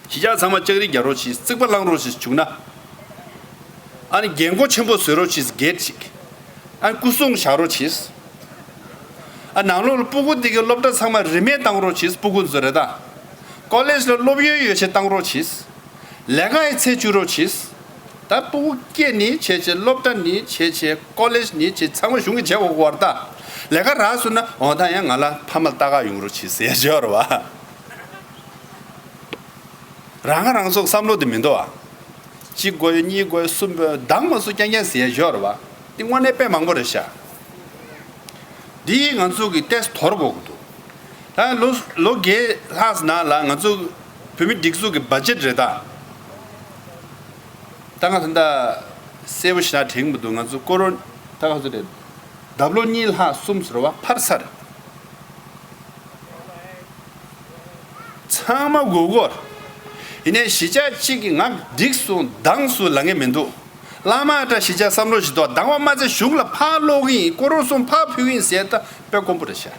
གཞིས་ཆགས་ཚང་མ་ལྕགས་རི་རྒྱག་རོགས་བྱེད། རྩིག་པ་བསླང་རོགས་བྱེད་བྱུང་ན། ཨ་ནི་རྒན་གོག་ཆེན་པོ་བཟོ་རོགས་བྱེད། གེད་ཅིག་ཨ་ནི་སྐུ་སྲུང་བཞག་རོགས་བྱེད། ནང་ལོགས་ལ་སྤུ་གུ་འདི་གི་སློབ་གྲྭ་ཚང་མ་རིན་མེད་བཏང་རོགས་གྱིས། སྤུ་གུ་ཚོ་རེད་ད། ཀོ་ལེཇ་ལ་སློབ་ཡོན་ཡོད་ཆེད་བཏང་རོགས་གྱིས། ལས་ཀ་ཡི་ཚད་བཅུག་རོགས་གྱིས། ད་སྤུ་གུ་སྐྱེས་ནི་བྱས་བྱས། སློབ་གྲྭ་ནི་བྱས་བྱས། ཀོ་ལེཇ་ནི་བྱས། ཚང་མ་གཞུང་གིས་བྱེད་དགོས་ཀྱི་ཡོད་རེད་ད། ལས་ཀ་རག་སོང་ན་འོ་ད་ཡང་ང་ལ་ཕ་མ་ལ་ལྟ་ག་ཡོང་རོགས་གྱིས་ཟེར་ཡ་ཅིག་ཡོད་རེད་བ། རང་ང་རང་ཚོ་བསམ་བློ་དེ་མི་འདུག་ཨ། གཅིག་དགོས་ཡོད། གཉིས་དགོས་ཡོད། གསུམ་དགོས་ཡོད། འདང་མ་སོང་རྐྱང་རྐྱང་ཟེར་ཡ་ཡོད་རེད་བ། འདི་དངོས་གནས་དཔེ་མང་པོ་རེད་ཤག། འདི་ང་ཚོ་གི་ཏོག་ཙམ་དོར་དགོས་ཀྱི་འདུག། ད་ལོ་ལོ་བརྒྱད་ལྷག་ནང་ལ་ང་ཚོ་བོད་མི་སྒྲིག་འཛུགས་ཀྱི་བ་ཇེཊ་རེད་ད། ད་ང་ད་ལྟ་གསལ་པོ་ཞེ་དྲག་དྲན་གྱི་མི་འདུག། ང་ཚོ་ཀོ་རོ་ད་ག་ཚོད་རེད། ལྡབ་ལོ་གཉིས་ལྷག་གསུམ་ཟེར་བ་ཕར་ཚར། ཚང་མ་དགོས་ཀྱི་ཡོད་རེད། ཡིན་ནའི་གཞིས་ཆགས་གཅིག་གིས་ང་འགྲིག་སོང་འདང་སོང་ལབ་མཁན་མི་འདུག། བླ་མ་འདྲ་གཞིས་ཆགས་བསམ་བློ་ཞིག་འདུག། འདང་བ་མ་ཚད་གཞུང་ལ་ཕར་སློག་གི་ཡིན། སྐུ་རོགས་གསུམ་ཕར་ཕུལ་གི་ཡིན་ཟེར། ད་དཔེ་དཀོན་པོ་རེད་ཤག།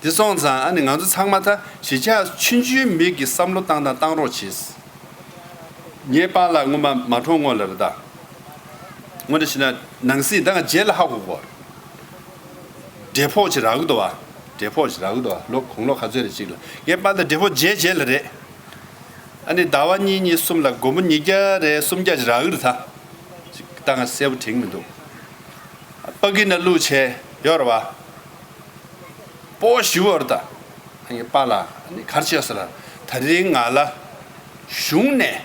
དེ་སོང་ཙང་ཨ་ནི་ང་ཚོ་ཚང་མ་ད་གཞིས་ཆགས་ཆུང་ཆུང་མིག་གིས་བསམ་བློ་བཏང་དང་བཏང་རོགས་གྱིས། ངའི་པཱ་ལགས་སྔོན་མ་མ་གྲོངས་སྔོན་ལ་རེད་ད། དངོས་གནས་བྱས་ན་ནང་སྲིད་ད་ང་རྗེས་ལ་ཧ་གོ་གོ། འབྲས་ཕོག་ཅིག་རག་གི་འདུག་བ། འབྲས་ཕོག་ཅིག་རག་གི་འདུག་བ། ལོ་དགུང་ལོ་ག་ཚོད་རེད་ཅིག་ལ། ངའི་པཱ་ལགས་འབྲས་ཕོག་རྗེས་རྗེས་ལ་རེད། ཨ་ནི་ཟླ་བ་གཉིས་གཉིས་གསུམ་ལ་སྒོར་མོ་ཉིས་བརྒྱ་རེད་སུམ་བརྒྱ་ཅིག་རག་གི་རེད་ད། ཅིག་ད་ང་གསལ་པོ་དྲན་གྱི་མི་འདུག། པ་ཀི་ན་བླུགས་བྱས་ཡོད་རེད་བ། སྤོ་བོ་ཞུ་བར་ད། ཨ་ནི་པཱ་ལགས་ཨ་ནི་ག་རེ་བྱས་ཟེར་ལ། ད་རིང་ང་ལ་གཞུང་ནས་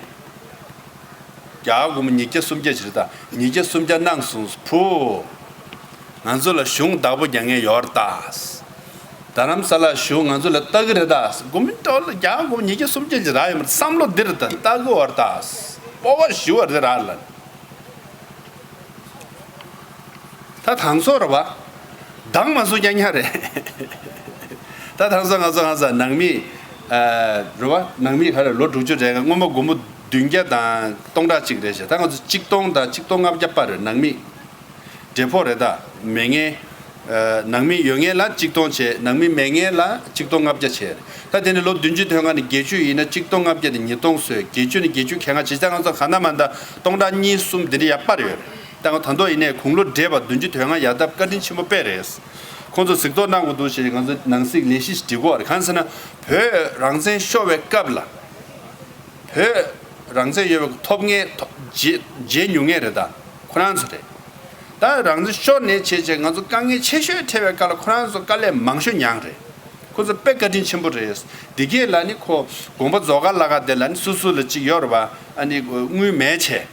རྒྱ་གར་སྒོར་མོ་ཉིས་བརྒྱ་སུམ་བརྒྱ་ཅིག་རེད་ད། ཉིས་བརྒྱ་སུམ་བརྒྱ་གནང་སོང་བུ། ང་ཚོ་ལ་གཞུང་བདག་པོ་རྒྱག་མཁན་ཡོད་རེད་ད། རྡ་རམ་ས་ལ་གཞུང་ང་ཚོ་ལ་ལྟ་གི་རེད་ད། སྒོར་མོ་ཊོ་ལ་རྒྱ་གར་སྒོར་མོ་ཉིས་བརྒྱ་སུམ་བརྒྱ་ཅིག་རག་ཡོད་མ་རེད། བསམ་བློ་འདི་རེད་ད། ལྟ་གི་ཡོད་རེད་ད། སྤོ་བོ་ཞུ་བར་འདི་རག་ལ། ད་དང་ཚོ་རེད་བ། འདང་མ་སོང་རྐྱང་རྐྱང་རེད། ད་དང་ཚོ་ང་ཚོ་ང་ཚོ་ནང་མི། ཨ། རེད་བ། ནང་མི་ག་རེ་ལོ་དྲུག་ཅུ་རེ་ལྔ་སྔོན་མ་སྒོར་མོ་བདུན་བརྒྱ་དང་སྟོང་ཕྲག་གཅིག་རེད་ཤག། ད་ང་ཚོ་གཅིག་སྟོང་དང་གཅིག་སྟོང་ལྔ་བརྒྱ་བར་རེད། ནང་མི་འབྲས་ཕོག་རེད་ད། མེད་མཁན། ཨ། ནང་མི་ཡོད་མཁན་ལ་གཅིག་སྟོང་བྱས། ནང་མི་མེད་མཁན་ལ་གཅིག་སྟོང་ལྔ་བརྒྱ་བྱས་རེད། ད་དེ་ནི་ལོ་བདུན་ཅུ་དོན་ལྔ་ནས་བརྒྱད་ཅུ་ཡིན་ན་གཅིག་སྟོང་ལྔ་བརྒྱ་དེ་ཉིས་སྟོང་བཟོས། བརྒྱད་ཅུ་ནས་བརྒྱད་ཅུ་གྱ་ལྔ་བྱས་ཙང་ང་ཚོ་གང་ན་མ་ད་སྟོང་ཕྲག་གཉིས་གསུམ་དེ་འདྲ་ཡར་སྤར་ཡོད་རེད། ད་ང་ད་དུང་ཡིན་ནའི་དགུང་ལོ་བགྲེས་པ་བདུན་ཅུ་དོན་ལྔ་ཡར་ལྡབ་བཀའ་དྲིན་ཆེན་པོ་དཔེ་རེད། ཁོང་ཚོ་གཟིགས་རྟོག་གནང་དགོས་འདུག་ཞེས་ང་ཚོ་ནང་སྲིད་ལས་གཞི་ཞིག་སྒྲིག་དགོས་རེད། གང་ཟེར་ན་བོད་རང་བཙན་ཤོར་བའི་སྐབས་ལ། བོད་རང་བཙན་ཡོད་པའི་ཐོབ་མཁན་ཐོབ་བརྗེད་བརྗེད་མྱོང་མཁན་རེད་ད། ཁོ་རང་ཚོ་རེད། ད་རང་བཙན་ཤོར་ནས་བྱས་བྱས་ང་ཚོ་དཀའ་ངལ་ཆེ་ཤོས་འཕྲད་པའི་སྐབས་ལ་ཁོ་རང་ཚོ་དཀའ་ལས་མང་ཤོས་མྱངས་རེད། ཁོ་ཚོ་དཔེ་བཀའ་དྲིན་ཆེན་པོ་རེད། འདི་གས་ལ་ནི་ཁོ་དགོངས་པ་རྫོགས་ཁ་ལ་ཁ་དེ་ལ་ནི་སུ་སུ་ལ་གཅིག་ཡོད་རེད་བ། ཨ་ནི་དངུལ་མེད་བྱས།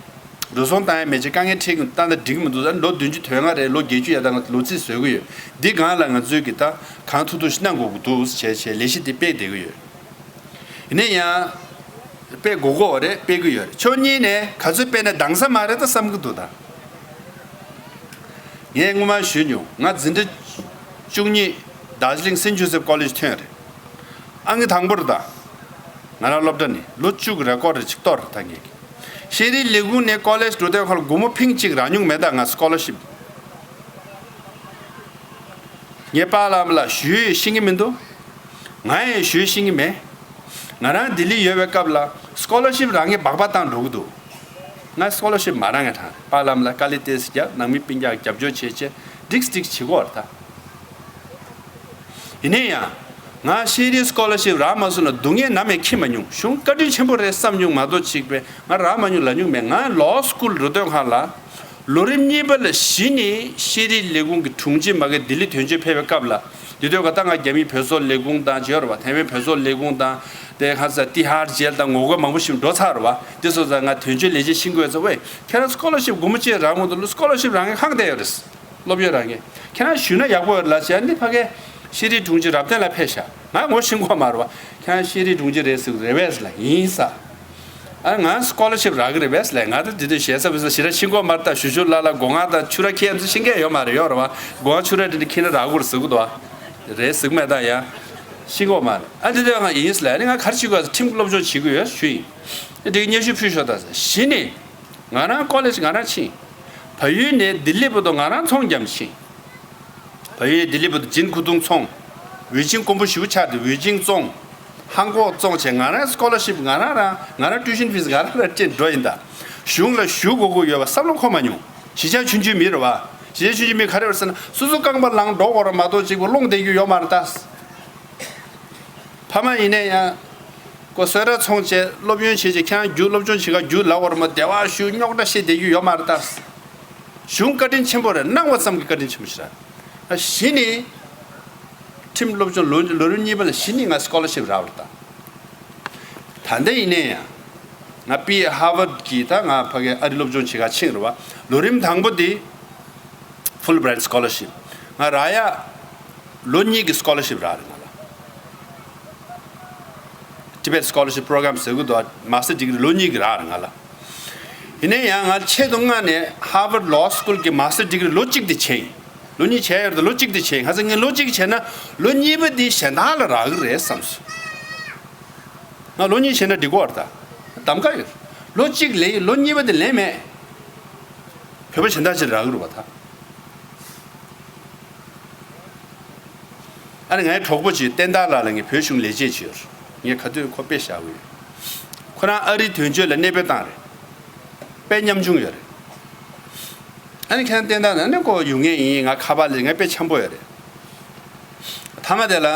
འགྲོ་སོང་བཏང་ཡ་མེད་བྱས་དཀའ་ངལ་འཕྲད་ཀྱི་ད་ལྟ་འགྲིག་མི་འདུག། ཨ་ནི་ལོ་བདུན་ཅུ་དོན་ལྔ་རེད། ལོ་བརྒྱད་ཅུ་ཡར་ད་ང་ལོ་རྩིས་བཟོ་གི་ཡོད། འདི་སྒང་ལ་ང་ཚོས་ཀྱི་ད་གང་ཐུབ་ཐུབ་ཞིག་གནང་དགོས་ཀྱི་འདུག་བྱས་བྱས་ལས་གཞི་འདི་སྤེལ་བསྡད་ཀྱི་ཡོད། ཡིན་ན་ཡང་། སྤེལ་དགོས་ཀྱི་ཡོད་རེད། སྤེལ་གྱི་ཡོད་རེད། ཕྱོགས་གཉིས་ནས་ག་ཚོད་སྤེལ་ན་འདང་ས་མ་རེད་ད་བསམ་གྱི་འདུག་ད། ངས་སྔོན་མ་ཞུས་མྱོང་། ང་འཛིན་གྲྭ་བཅུ་གཉིས་རྡོ་རྗེ་གླིང་སེན་ཇོ་སེབ་ཀོ་ལེཇ་ཐོན་རེད། ཨང་ཀི་དང་པོ་རེད་ད། ང་རང་སློབ་གྲྭ་ནས་ལོ་བཅུ་གི་རེ་ཀོར་རེ་གཅིག་གཏོར་རེད་ད་ངས་ཀྱི། ཤེས་རིག་ལས་ཁུངས་ནས་ཀོ་ལེཇ་འགྲོ་དུས་ཁ་ལ་སྒོར་མོ་ཕིང་གཅིག་རག་མྱོང་མེད་ད་ང་སྐོ་ལར་ཤིབ། ངའི་པཱ་ལགས་ལ་ཞུས་ཤེས་ཀྱི་མི་འདུག། ང་ཡང་ཞུས་ཤེས་ཀྱི་མེད། ང་རང་ལྡི་ལི་ཡོད་པའི་སྐབས་ལ་སྐོ་ལར་ཤིབ་རག་མཁན་སྦག་སྦག་བཏང་འགྲོ་གི་འདུག། ང་སྐོ་ལར་ཤིབ་མ་རག་མཁན་དྲང་རེད། པཱ་ལགས་ལ་དཀའ་ལས་ཏོག་ཙམ་རྒྱབ། ནང་མི་སྤུན་ཀྱག་རྒྱབ་སྐྱོར་བྱས་བྱས་འགྲིག་འགྲིག་བྱེད་དགོས་རེད་ད། ཡིན་ན་ཡང་། ང་ཤེས་རིག་སྐོ་ལར་ཤིབ་རག་མ་སོང་ན་སྡུག་བསྔལ་ནམ་ཡང་འཁྱེར་མ་མྱོང་། གཞུང་བཀའ་དྲིན་ཆེན་པོ་རེད་བསམ་མྱོང་མ་གཏོགས་ཅིག་པས་ང་རག་མ་མྱོང་ལབ་མྱོང་མེད། ང་ལོ་སི་ཀུལ་འགྲོ་དུས་སྒང་ལ། ལོ་རིམ་གཉིས་པ་ལ་གཞི་ནས་ཤེས་རིག་ལས་ཁུངས་ཀྱི་དྲུང་ཆེ་མ་གི་ལྡི་ལི་དོན་གཅོད་ཕེབས་པའི་སྐབས་ལ། དེ་དུས་ཀ་ད་ང་རྒྱ་མིའི་བོད་སོག་ལས་ཁུངས་དང་བརྗོད་ར་བ་ཐའེ་ཝན་བོད་སོག་ལས་ཁུངས་དང་། དེ་ཁ་ས་ཏི་ཧར་ཇེལ་དང་ངོ་རྒོལ་མང་པོ་ཞིག་འགྲོ་ཚར་ར་བ། དེ་སོང་ཙང་ང་དོན་གཅོད་ལས་བྱེད་ཤེས་ཀྱི་ཡོད་ཚ། ཝེ། ཁྱེད་རང་སྐོ་ལར་ཤིབ་སྒོར་མོ་གཅིག་རག་མ་འདུག་ལ། སྐོ་ལར་ཤིབ་རག་མཁན་ཁང་བསྡད་ཡོད་རེད། སློབ་ཡོན་རག་མཁན། ཁྱེད་རང་ཞུས་ན་ཡག་པོ་ཡོད་ལ་བྱས་ནི་ཕ་གའི་ཤེས་རིག་དྲུང་ཆེ་རབ་བརྟན་ལགས་ཕེབས་ཤག། ང་ངོ་ཤེས་ཀྱི་མ་རེད་བ། ཁྱེད་རང་ཤེས་རིག་དྲུང་ཆེ་རེད་ཟེར་གི་རེད་པས་ལ། ཡིན་ས། ཨ། ང་སྐོ་ལར་ཤིབ་རག་གི་རེད་པས་ལ། ང་ད་དེ་དུས་ཞེ་ས་བས་ས་ཞེ་དྲག་ཤེས་ཀྱི་མ་རེད། ད་ཞུ་ཞུ་ལ་ལ་སྒོ་ང་དང་ཆུ་ར་ཁྱེད་ཚོ་ཤེས་མཁན་ཡོད་མ་རེད། ཡོད་རེད་བ། སྒོ་ང་ཆུ་ར་དེ་འདྲ་ཁྱེར་ན་རག་གི་རེད་ཟེར་གི་འདུག་བ། རེད་ཟེར་གི་མེད་ད་ཡ། ཤེས་ཀྱི་མ་རེད། ཨ། དེ་དུས་ང་ཡིན་ས་ལ་ནི་ང་ག་རེ་བྱེད་དགོས་ཟེར་ཁྲིམས་སློབ་སྦྱོང་བྱེད་དགོས་ཡོད་ཞུ་ཡིན། དེ་འདྲའི་སྙན་ཞུ་ཕུལ་ཤོག་ད་ཟེར། གཞི་ནས། ང་རང་ཀོ་ལེཇ་ང་རང་ཕྱིན། བལ་ཡུལ་ནས་ལྡི་ལི་བར་དུ་ང་རང་ཚོང་བརྒྱབ་ཕྱིན། བལ་ཡུལ་ནས་ལྡི་ལི་བར་དུ་ཇིན་ཁུ་ཐུང་ཚོང་། ཝེ་ཅིང་དཀོན་པོ་ཞེ་པོ་ཆགས་ཏེ་ཝེ་ཅིང་བཙོང་། ཧང་ཀོང་བཙོང་བྱས་ང་རང་སྐོ་ལར་ཤིབ་ང་རང་རང་ང་རང་ཊུའི་ཤན་ཕིས་ང་རང་རང་སྤྲད་འགྲོ་ཡིན་ད། གཞུང་ལ་ཞུ་དགོས་ཀྱི་ཡོད་པ་བསམ་བློ་འཁོར་མ་མྱོང་། གཞིས་ཆགས་ཆུང་ཆུང་མི་རེད་བ། རྗེ་ཆུང་ཆུང་མི་ག་རེ་བར་ཟེར་ན་སོ་སོ་རྐང་པ་ལངས་འགྲོ་དགོས་ར་མ་གཏོགས་གཅིག་པུ་སློང་བསྡད་རྒྱུ་ཡོད་མ་རེད་ད། ཕ་མ་ཡིན་ནས་ཡང་། ཁོ་གསོལ་རས་ཚོང་བྱས་སློབ་ཡོན་བྱས་བྱས་ཁྱེད་རང་རྒྱུ་སློབ་སྦྱོང་བྱེད་ག་རྒྱུ་ལབ་དགོས་ར་མ་བདེ་བ་ཞུ་རྙོག་དྲ་བཤད་བསྡད་རྒྱུ་ཡོད་མ་རེད་ད། གཞུང་བཀའ་དྲིན་ཆེན་པོ་རེད། གནང་བ་ཙམ་གྱི་བཀའ་དྲིན་ཆེན་པོ་ཞིག་རེད། གཞི་ནི། ཁྲིམས་སློབ་སྦྱོང་ལོ་ལོ་རིམ་གཉིས་པ་ལ་གཞི་ནི་ང་སི་ཀོ་ལར་ཤིབ་རག་པ་རེད་ད། ད་ལྟ་ཡིན་ནའི་ཡང་། ང་པི་ཧར་ཝརཌ་གི་ད་ང་ཕ་གི་ཨ་རི་སློབ་སྦྱོང་བྱེད་ག་ཕྱིན་རེད་བ། ལོ་རིམ་དང་པོ་དེ་ཕུལ་བྷི་རའིཊ་སི་ཀོ་ལར་ཤིབ། ང་རག་ཡ་ལོ་གཉིས་ཀྱི་སི་ཀོ་ལར་ཤིབ་རག་རེད་ང་ལ། Tibet Scholarship Program ཟེར་གི་འདུག་མ་སི་ཊར་ཌི་གི་རི་ལོ་གཉིས་ཀྱི་རག་རེད་ང་ལ། ཡིན་ནའི་ཡང་ང་ཆེད་དུ་མངགས་ནས་Harvard Law School གི་མ་སི་ཊར་ཌི་གི་རི་ལོ་གཅིག་དེ་བྱས་ཡིན། ལོ་གཉིས་བྱས་ཡོད་རེད་ལོ་གཅིག་དེ་བྱས་ཡིན། ཁ་སང་ངས་ལོ་གཅིག་བྱས་ན་ལོ་གཉིས་པ་དེ་གཞན་དག་ལ་རག་གི་རེད་བསམ་སོང་། ང་ལོ་གཉིས་བྱས་ན་འགྲིག་གོ་བར་ད། གདམ་ག་ཡོད། ལོ་གཅིག་ལེན་ཡིན་ལོ་གཉིས་པ་དེ་ལེན་མེད། བོད་པ་གཞན་དག་ཅིག་རག་གི་རེད་བ་ད། ཨ་ནི་ངའི་གྲོགས་པོ་ཅིག་བསྟན་དར་ལགས་ལ་ངས་བོད་གཞུང་ལས་བྱེད་བྱས་ཡོད། ངས་ག་དུས་ཁོ་དཔེ་བཞག་གི་ཡོད། ཁོ་རང་ཨ་རིའི་དོན་གཅོད་ལ་གནས་སྤོས་བཏང་རེད། དཔེ་ཉམ་ཆུང་ཡོད་རེད། ཨ་ནི་ཁྱེད་རང་བསྟན་དར་ལགས་ནི་ཁོ་ཡོང་མཁན་ཡིན། ང་ཁ་པར་ལས་ང་དཔེ་འཆམ་པོ་ཡོད་རེད། མཐའ་མ་དེ་ལ།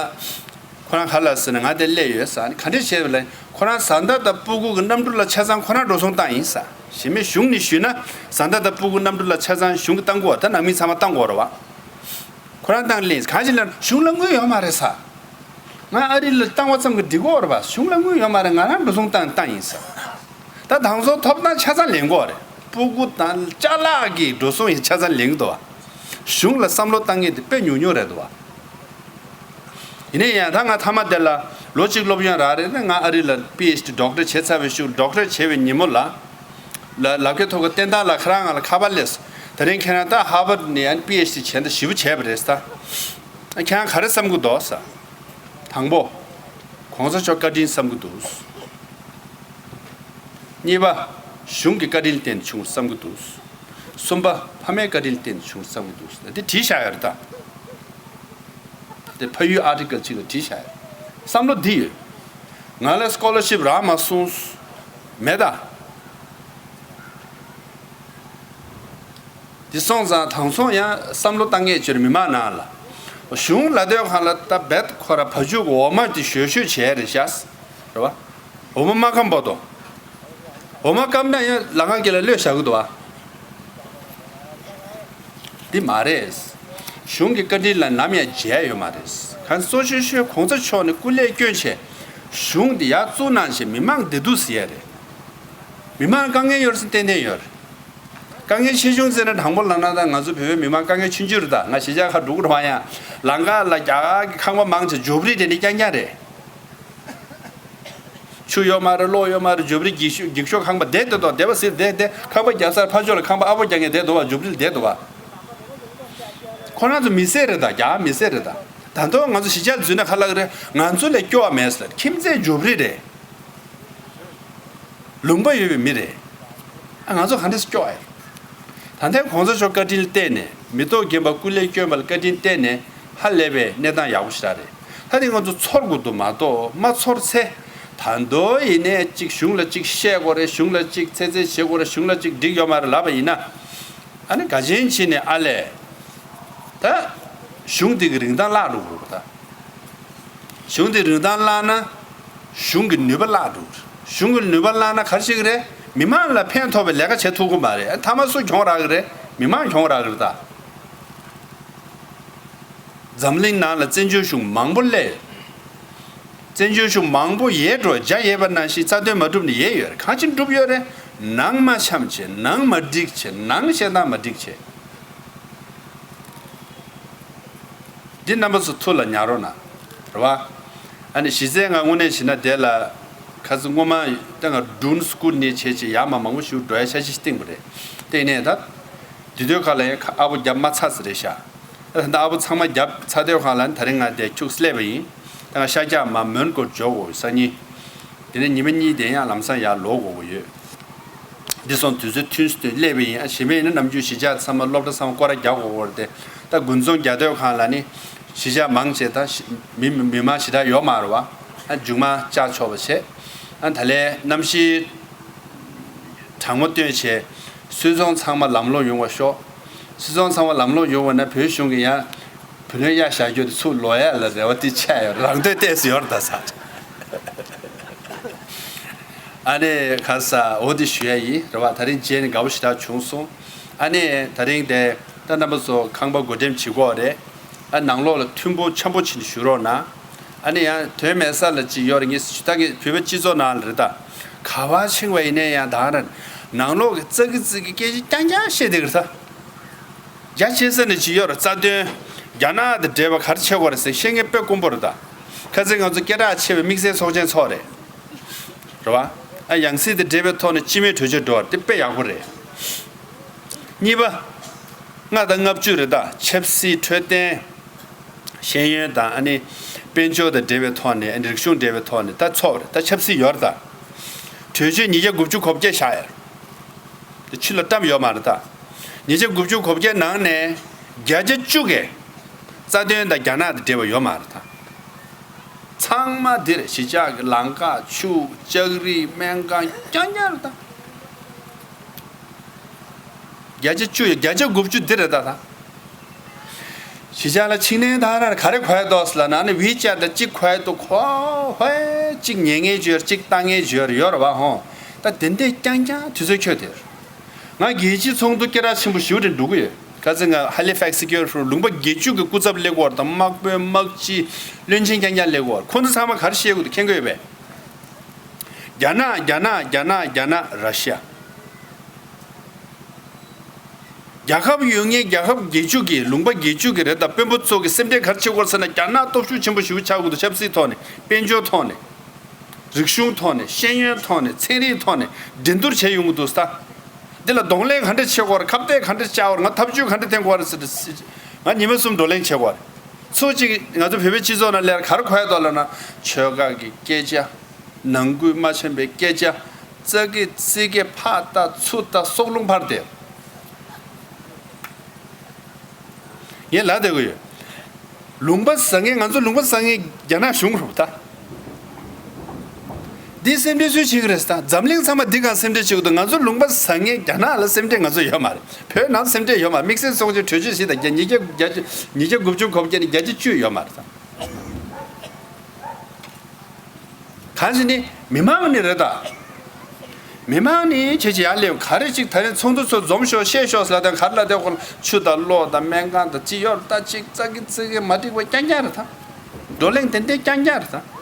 ཁོ་རང་ག་ལ་ཟེར་ན་ང་དེ་སླེབས་ཡོད་ས་ནི་ག་འདྲས་བྱས་པ་ལ་ཁོ་རང་བཟའ་ཟླ་དང་སྤུ་གུ་གི་གནམ་གྲུ་ལ་ཆ་ཚང་ཁོ་རང་འགྲོ་སོང་བཏང་ཡིན་ས། གཞན་མི་གཞུང་ནས་ཞུས་ན་བཟའ་ཟླ་དང་སྤུ་གུ་གནམ་གྲུ་ལ་ཆ་ཚང་གཞུང་གི་བཏང་དགོས་བ་ད་ནང་མི་ཚང་མ་བཏང་དགོས་རེད་བ། ཁོ་རང་བཏང་ལེན་གང་ཞིག་ལ་གཞུང་ལ་དངུལ་ཡོད་མ་རེད་ས། ང་ཨ་རི་ལ་བཏང་བ་ཙམ་གྱིས་འགྲིག་གོ་རེད་བ། གཞུང་ལ་དངུལ་ཡོད་མ་རེད། ང་རང་འགྲོ་སོང་བཏང་བཏང་ཡིན་ས། ད་དང་ཚོ་ཐོབ་ཐང་ཆ་ཚང་ལེན་གོ་རེད། སྤུ་གུ་དང་ཅ་ལག་གི་འགྲོ་སོང་ཡི་ཆ་ཚང་ལེན་གི་འདུག་བ། གཞུང་ལ་བསམ་བློ་བཏང་མཁན་དེ་དཔེ་ཉུང་ཉུང་རེད་འདུག་བ། ཡིན་ནའི་ཡང་ད་ང་མཐའ་མ་དེ་ལ་ལོ་གཅིག་སློབ་ཡོན་རག་རེད་ན་ང་ཨ་རི་ལ་པི་ཨེཆ་ཌི་ཌོག་ཊར་བྱས་ཚར་བའི་གཞུག་ཌོག་ཊར་བྱས་པའི་ཉིན་མོ་ལ། ལ་ལབ་ཀའི་ཐོག་གི་བསྟན་དར་ལགས་ཁ་རང་ང་ལ་ཁ་པར་སླེབས། དེ་རིང་ཁྱེད་རང་ད་ཧར་ཝརཌ་ནས་ཡང་པི་ཨེཆ་ཌི་བྱས་འདྲ་ཞེ་པོ་བྱས་པ་རེད་ས། ཁྱེད་རང་ག་རེ་བསམ་གི་འདུག་ས། དང་པོ། གོང་ས་མཆོག་བཀའ་དྲིན་བསམ་གི་འདུག་གཉིས་པ། གཞུང་གི་བཀའ་དྲིན་བརྟེན་བྱུང་བསམ་གི་འདུག་གསུམ་པ། ཕ་མའི་བཀའ་དྲིན་བརྟེན་བྱུང་བསམ་གི་འདུག་འདི་བྲིས་བཞག་ཡོད་རེད་ད། དེ་ཕ་ཡུལ་ཨར་ཊི་ཀལ་གཅིག་ལ་བྲིས་བཞག་ཡོད། བསམ་བློ་འདི་ཡོད། ང་ལ་སི་ཀོ་ལར་ཤིབ་རག་མ་སོང་། མེད་ད། འདི་སོང་ཙང་དང་སོང་ཡང་བསམ་བློ་བཏང་ངེས་ཅིག་མི་མང་ནང་ལ། གཞུང་ལ་དོན་གང་ལ་ད་རྦད་ཁོ་ར་བ་ཕྱུགས་འོ་མ་དེ་ཞོད་ཞོད་བྱས་རེད་ཤག་རེད་བ། འོ་མ་མ་སྐམ་པ་དོ། འོ་མ་སྐམ་ན་ཡང་ལམ་ཁ་གི་ལ་གློད་བཞག་གི་འདུག་བ། འདི་མ་རེད། གཞུང་གི་བཀའ་དྲིན་ལ་ནམ་ཡང་བརྗེད་ཡ་ཡོད་མ་རེད། གང་གཙོ་ཆེ་ཤོས་གོང་ས་མཆོག་ནས་སྐུ་ལས་བསྐྱོན་བྱས། གཞུང་འདི་ཡར་བཙུགས་གནང་བྱས་མི་མང་བདེ་སྡུག་ཟེར་ཡ་རེད། མི་མང་དཀའ་ངལ་ཡོད་རེད་ཟེར་ཏན་ཏན་ཡོད་རེད། དཀའ་ངལ་ཆེ་ཆུང་ཟེར་ན་དང་པོ་ལབ་ན་ད་ང་ཚོ་བོད་པའི་མི་མང་དཀའ་ངལ་ཆུང་ཆུང་རེད་ད། ང་གཞིས་ཆགས་ཁ་འགྲོ་གི་རེད་བ། ཡང་ལམ་ཁ་ལ་རྒྱ་གར་གྱི་ཁང་པ་མང་ཆེ་ཇོབ་རི་དེ་འདྲ་རྐྱང་རྐྱང་རེད། ཆུ་ཡོད་མ་རེད། གློག་ཡོད་མ་རེད། ཇོབ་རི་འགྱིག་ཤོག་འགྱིག་ཤོག་ཁང་པ་བསྡད་བསྡད་དོ། བསྡད་པ་ཟེར་བསྡད་བསྡད་ཁང་པ་རྒྱབ་སར་ཕར་ཕྱོགས་ལ་ཁང་པ་ཨ་ཕོ་རྒྱག་མཁན་བསྡད་འདུག་བ། ཇོབ་རི་ལ་བསྡད་འདུག་བ། ཁོ་རང་ཚོ་མི་སེར་རེད་ད། རྒྱ་གར་མི་སེར་རེད་ད། ད་དུང་ང་ཚོ་གཞིས་ཆགས་འཛུལ་ན་ཁ་ལག་རེད། ང་ཚོ་ལས་སྐྱོ་བ་མེད་ཟེར། ཁྱིམ་མཚེས་ཇོབ་རི་རེད། ལུང་པ་ཡོད་པའི་མི་རེད། ཨ་ང་ཚོ་ག་འདྲས་སྐྱོ་ཨེ། ད་ལྟའི་གོང་ས་མཆོག་བཀའ་དྲིན་བརྟེན་ནས་མི་ཐོག་རྒན་པ་སྐུ་ལས་བསྐྱོན་པ་ལ་བཀའ་དྲིན་བརྟེན་ནས་ཧ་ལས་པའི་གནས་སྟངས་ཡག་པོ་ཞིག་རག་རེད། ད་ནི་ང་ཚོ་ཚོར་དགོས་འདུག་མ་གཏོགས་མ་ཚོར་ཚེ། ད་དུང་ཡིན་ནའི་གཅིག་གཞུང་ལ་གཅིག་བཤད་དགོས་རེད། གཞུང་ལ་གཅིག་ཚད་ཚད་བྱེད་དགོས་རེད། གཞུང་ལ་གཅིག་འགྲིག་ཡོད་མ་རེད་ལབ་པ་ཡིན་ན། ཨ་ནི་ག་ཅན་བྱས་ནས་ཨ་ལས། ད། གཞུང་འདི་གི་རིན་ཐང་བརླག་འགྲོ་གི་རེད་ད། གཞུང་འདི་རིན་ཐང་བརླག་ན། གཞུང་གི་ནུས་པ་བརླག་འགྲོ་གི་རེད། གཞུང་གི་ནུས་པ་བརླག་ན་ག་རེ་བྱེད་ཀྱི་རེད། མི་མང་ལ་ཕན་ཐོགས་པའི་ལས་ཀ་བྱེད་ཐུབ་ཀྱི་མ་རེད། མཐའ་མ་སུ་གྱོང་རག་གི་རེད། མི་མང་གྱོང་རག་གི་རེད་ད། འཛམ་གླིང་ནང་ལ་བཙན་བྱོལ་གཞུང་མང་པོ་སླེབས། བཙན་བྱོལ་གཞུང་མང་པོ་ཡལ་འགྲོ། རྒྱ་ཡལ་བ་ནང་བཞིན་རྩ་དོན་མ་འགྲུབ་ནས་ཡལ་ཡོད་རེད། གང་ཅི་འགྲུབ་ཡོད་རེད། ནང་མ་འཆམ་བྱས། ནང་མ་འགྲིག་བྱས། ནང་བཤད་སྟངས་མ་འགྲིག་བྱས། འདི་རྣམ་པ་ཚོ་ཐུགས་ལ་ཉར་རོགས་གནང་། རེད་བ། ཨ་ནི་གཞི་རྩའི་ང་དངོས་གནས་བྱས་ན་དེ་ལ་ཁ་སང་སྔོན་མ་ད་ང་སྒྲུང་སྐུ་ནས་བྱས་བྱས་ཡར་མར་མང་པོ་ཞིག་འགྲོ་ཡ་ཤ་ཤི་ཞིག་བཏིང་པ་རེད། བཏིང་ནས་ད། དེ་དུས་ཁ་ལ་ཡང་ཁ་ཨ་ཕོ་རྒྱབ་མ་ཚར་ས་རེད་ཤག་ད་ལྟ་ཨ་ཕོ་ཚང་མ་རྒྱབ་ཚར་དུས་ཁ་ལ་ད་རིང་ང་དེ་ཁྱུག་སླེབས་པ་ཡིན། ད་ང་ཤར་རྒྱག་མ་མོན་གྷོ་འབྱོར་དགོས་སང་ཉིན། དེ་ནས་ཉི་མ་གཉིས་དེ་ཡང་ལམ་སང་ཡར་ལོག་དགོས་ཀྱི་ཡོད། འདི་སོང་དུས་ཚོད་ཐུན་སུ་ཐུན་སླེབས་པ་ཡིན། ཨ་གཞན་པ་ཡིན་ན་ནམ་རྒྱུན་གཞིས་ཆགས་ཚང་མ་སློབ་གྲྭ་ཚང་མ་སྐོར་ར་རྒྱག་དགོས་ཀྱི་རེད་དེ། ད་དགུན་ཚོང་རྒྱག་དུས་ཁ་ལ་ནི་གཞིས་ཆགས་མང་ཆེ་ད་མི་མི་མང་ཞེ་དྲག་ཡོད་མ་རེད་བ། ཨ་མཇུག་མ་བཅར་ཆོག་པ་བྱས། ཨ་ད་ལས་གནམ་གཤིས་གྲང་མོ་སྟོན་བྱས། སུད་ཚོང་ཚང་མ་ལམ་ལྷོང་ཡོང་བ་ཤོག་སྤྱི་ཚོགས་ཚང་མ་ལམ་ལྷོང་ཡོང་བ་ན་བོད་གཞུང་གི་ཡང་བུ་ལོན་གཡར་བཞག་རྒྱུ་དེ་ཚུར་ལོག་ཡ་ལ་རེ་བ་དེ་ཆགས་ཡོད། རང་འདོད་ཏོག་ཙམ་ཡོད་རེད་ད་ས། ཨ་ནི་ག་ས་འོ་དེ་ཞུ་ཡ་ཡིན་རེད་བ། ད་རིང་མཇལ་ནས་དགའ་པོ་ཞེ་དྲག་བྱུང་སོང་། ཨ་ནི་ད་རིང་དེ་ད་རྣམ་པ་ཚོ་ཁང་པ་བགོ་འགྲེམས་བྱེད་དགོས་རེད། ཨ་ནང་ལོགས་ལ་མཐུན་པོ་འཆམ་པོ་བྱས་ནས་བཞུགས་རོགས་གནང་། ཨ་ནི་ཡང་དོན་མེད་ས་ལ་ཅིག་ཡོད་རེད། ངས་ད་གི་བོད་པའི་སྤྱི་ཚོགས་ནང་ལ་རེད་ད། ག་པར་ཕྱིན་པ་ཡིན་ནའི་ཡང་ད་ག་རང་ནང་ལོགས་ཀྱི་ཙག་གི་ཙིག་གི་སྐད་ཆ་རྐྱང་རྐྱང་བཤད་བསྡད་ཀྱི་རེད་ད། རྒྱ་ཆེ་ས་ནས་ཅིག་ཡོད་རེད། རྩ་དོན་རྒྱ་ནག་དང་འབྲེལ་བ་ག་རེ་བྱེད་དགོས་རེད་ཟེར་བཤད་མཁན་དཔེ་དཀོན་པོ་རེད་ད། ཁ་སང་ང་ཚོ་སྐད་གྲགས་ཆེ་བའི་དམིགས་བསལ་ཚོགས་ཆེན་ཚོགས་རེད། རེད་བ། ཨ་ཡང་སྲིད་དང་འབྲེལ་བའི་ཐོག་ནས་སྤྱི་མོས་གྲོས་ཆོད་འགྲོ་བ་དེ་དཔེ་ཡག་པོ་རེད། གཉིས་པ། ལྔ་དང་ལྔ་བཅུ་རེད་ད། ཆབ་སྲིད་འཕྲོད་བསྟེན། ཤེས་ཡོན་དང་ཨ་ནི་དཔལ་འབྱོར་དང་འབྲེལ་བའི་ཐོག་ནས། ཨ་ནི་རིག་གཞུང་འབྲེལ་བའི་ཐོག་ནས་ད་ཚོགས་རེད་ད། ཆབ་སྲིད་ཡོད་རེད་ད། གྲོས་ཆོད་ཉིས་བརྒྱ་དགུ་བཅུ་གོ་བརྒྱད་བཞག་ཡ་རེད། དེ་ཕྱི་ལ་བཀྲམ་ཡོད་མ་རེད་ད། ཉིས་བརྒྱ་དགུ་བཅུ་གོ་བརྒྱད་ནང་ནས་བརྒྱ་ཆ་བཅུ་གས་རྩ་དོན་དང་རྒྱ་ནག་དང་འབྲེལ་བ་ཡོད་མ་རེད་ད། ཚང་མ་འདི་རེད། གཞིས་ཆགས་ཀྱི་ལམ་ཁ། ཆུ། ལྕགས་རི། སྨན་ཁང་རྐྱང་རྐྱང་རེད་ད། བརྒྱ་ཆ་བཅུ་ཡི་བརྒྱ་ཆ་དགུ་བཅུ་འདི་རེད་ད་ད། གཞིས་ཆགས་ལ་ཕྱིན་ནས་ད་ར་ག་རེ་གོ་ཡ་འདུག་ཟེར་ལབ་ན། ཨ་ནི་ཝི་ཅེཊ་ད་གཅིག་གོ་ཡ་འདུག་གོ་ཧོད་གཅིག་ཉན་མཁན་ཅིག་ཡོད་རེད། གཅིག་བཏང་མཁན་ཅིག་ཡོད་རེད། ཡོད་རེད་བ་ཧོ། ད་དེ་འདྲས་རྐྱང་རྐྱང་དུས་ཚོད་འཁྱོལ་དེ། ང་རྒྱལ་སྤྱིའི་ཚོགས་འདུ་སྐད་གྲགས་ཆེན་པོ་ཞེ་པོ་ཅིག་འགྲོ་གི་ཡོད། ཁ་སང་ང་ཧ་ལི་ཕེག་སི་སི་ཀུ་ལི་ཊི་ལུང་པ་བརྒྱད་ཅུ་གི་སྐུ་ཚབ་སླེབས་ཀྱི་ཡོད་རེད་ད། དམག་དཔོན། དམག་སྤྱི། བློན་ཆེན་རྐྱང་རྐྱང་སླེབས་ཀྱི་ཡོད་རེད། ཁོང་ཚོ་ཚང་མ་ག་རེ་བཤད་ཀྱི་འདུག་མཁྱེན་གྱི་ཡོད་པས། རྒྱ་ནག་རྒྱ་ནག་རྒྱ་ནག་རྒྱ་ནག་ར་ཤི་ཡ། རྒྱལ་ཁབ་ཡོད་མཁན་རྒྱལ་ཁབ་བརྒྱད་ཅུ་གི། ལུང་པ་བརྒྱད་ཅུ་གི་རེད་ད། དཔོན་པོ་ཚོ་གི་སེམས་ཁྲལ་ག་རེ་བྱེད་ཀྱི་ཡོད་རེད་ཟེར་ན། རྒྱ་ནག་སྟོབས་ཤུགས་ཆེན་པོ་ཞེ་པོ་ཆགས་ཀྱི་འདུག་ཆབ་སྲིད་ཐོག་ནས། དཔལ་འབྱོར་ཐོག་ནས། རིག་གཞུང་ཐོག་ནས། ཤེས་ཡོན་ཐོག་ནས། ཚན་རིག་ཐོག་ནས་འགྲན་བསྡུར་བྱས་ཡོང་གི་འདུག་ད། འདི་ལ་གདོང་ལེན་ག་འདྲ་བྱེད་དགོས་རེད། ཁ་གཏད་ག་འདྲ་བཅག་དགོས་རེད། ང་ཐབས་ཇུས་ག་འདྲ་བསྟེན་དགོས་རེད་ཟེར་ཏེ། ང་ཉི་མ་གསུམ་བགྲོ་གླེང་བྱེད་དགོས་རེད། ཚོ་གཅིག་ང་ཚོ་བོད་པའི་སྤྱི་ཚོགས་ནང་སླེབས་ག་རེ་གོ་ཡ་འདུག་ལབ་ན། ཆོལ་ཁ་གི་སྐད་ཆ། ནང་ཁུལ་མ་འཆམ་པའི་སྐད་ཆ། ཙག་གི་ཙིག་གི་ཕར་ལྟ་ཚུར་ལྟ་སྲོག་རླུང་འཕར་བསྡད། ངས་ལབ་བསྡད་ཀྱི་ཡོད། ལུང་པ་ཟ་མཁན། ང་ཚོ་ལུང་པ་ཟ་མཁན་རྒྱ་ནག་གཞུང་རེད་ད། འདི་སེམས་ཁྲལ་སུས་བྱེད་ཀྱི་རེད་ད། འཛམ་གླིང་ཚང་མ་འདི་ག་སེམས་ཁྲལ་བྱེད་ཀྱི་འདུག་ང་ཚོ་ལུང་པ་ཟ་མཁན་རྒྱ་ནག་ལ་སེམས་ཁྲལ་ང་ཚོ་ཡོད་མ་རེད། བོད་ནང་སེམས་ཁྲལ་ཡོད་མ་རེད། དམིགས་བསལ་ཚོགས་ཆེན་གྲོས་ཆོད་ཞིག་དང་ཉིས་བརྒྱ་བརྒྱད་ཅུ། ཉིས་བརྒྱ་དགུ་བཅུ་གོ་བརྒྱད་ནས་བརྒྱད་ཅུ་གཅིག་ཡོད་མ་རེད་ད། གང་ཞིག་ནི་མི་མང་ནི་རེད་ད། མི་མང་ནི་ཁྱེད་ཀྱི་ཡར་སླེབས་ག་རེ་ཅིག་ད་རིང་ཚོགས་འདུ་ཚོ་འཛོམས་ཤོག་བཤད་ཤོག་ཟེར་ལབ་དང་། ག་རེ་ལབ་དེ་ཁོ་ལ་ཆུ་དང་གློག་དང་སྨན་ཁང་དང་ཅི་ཡོད་རེད་ད། ཅིག་ཙག་གི་ཙིག་གི་མ་འགྲིག་པ་རྐྱང་རྐྱང་རེད་ད། བགྲོ་གླེང་ཏན་ཏན་རྐྱང་རྐྱང་རེད་ད།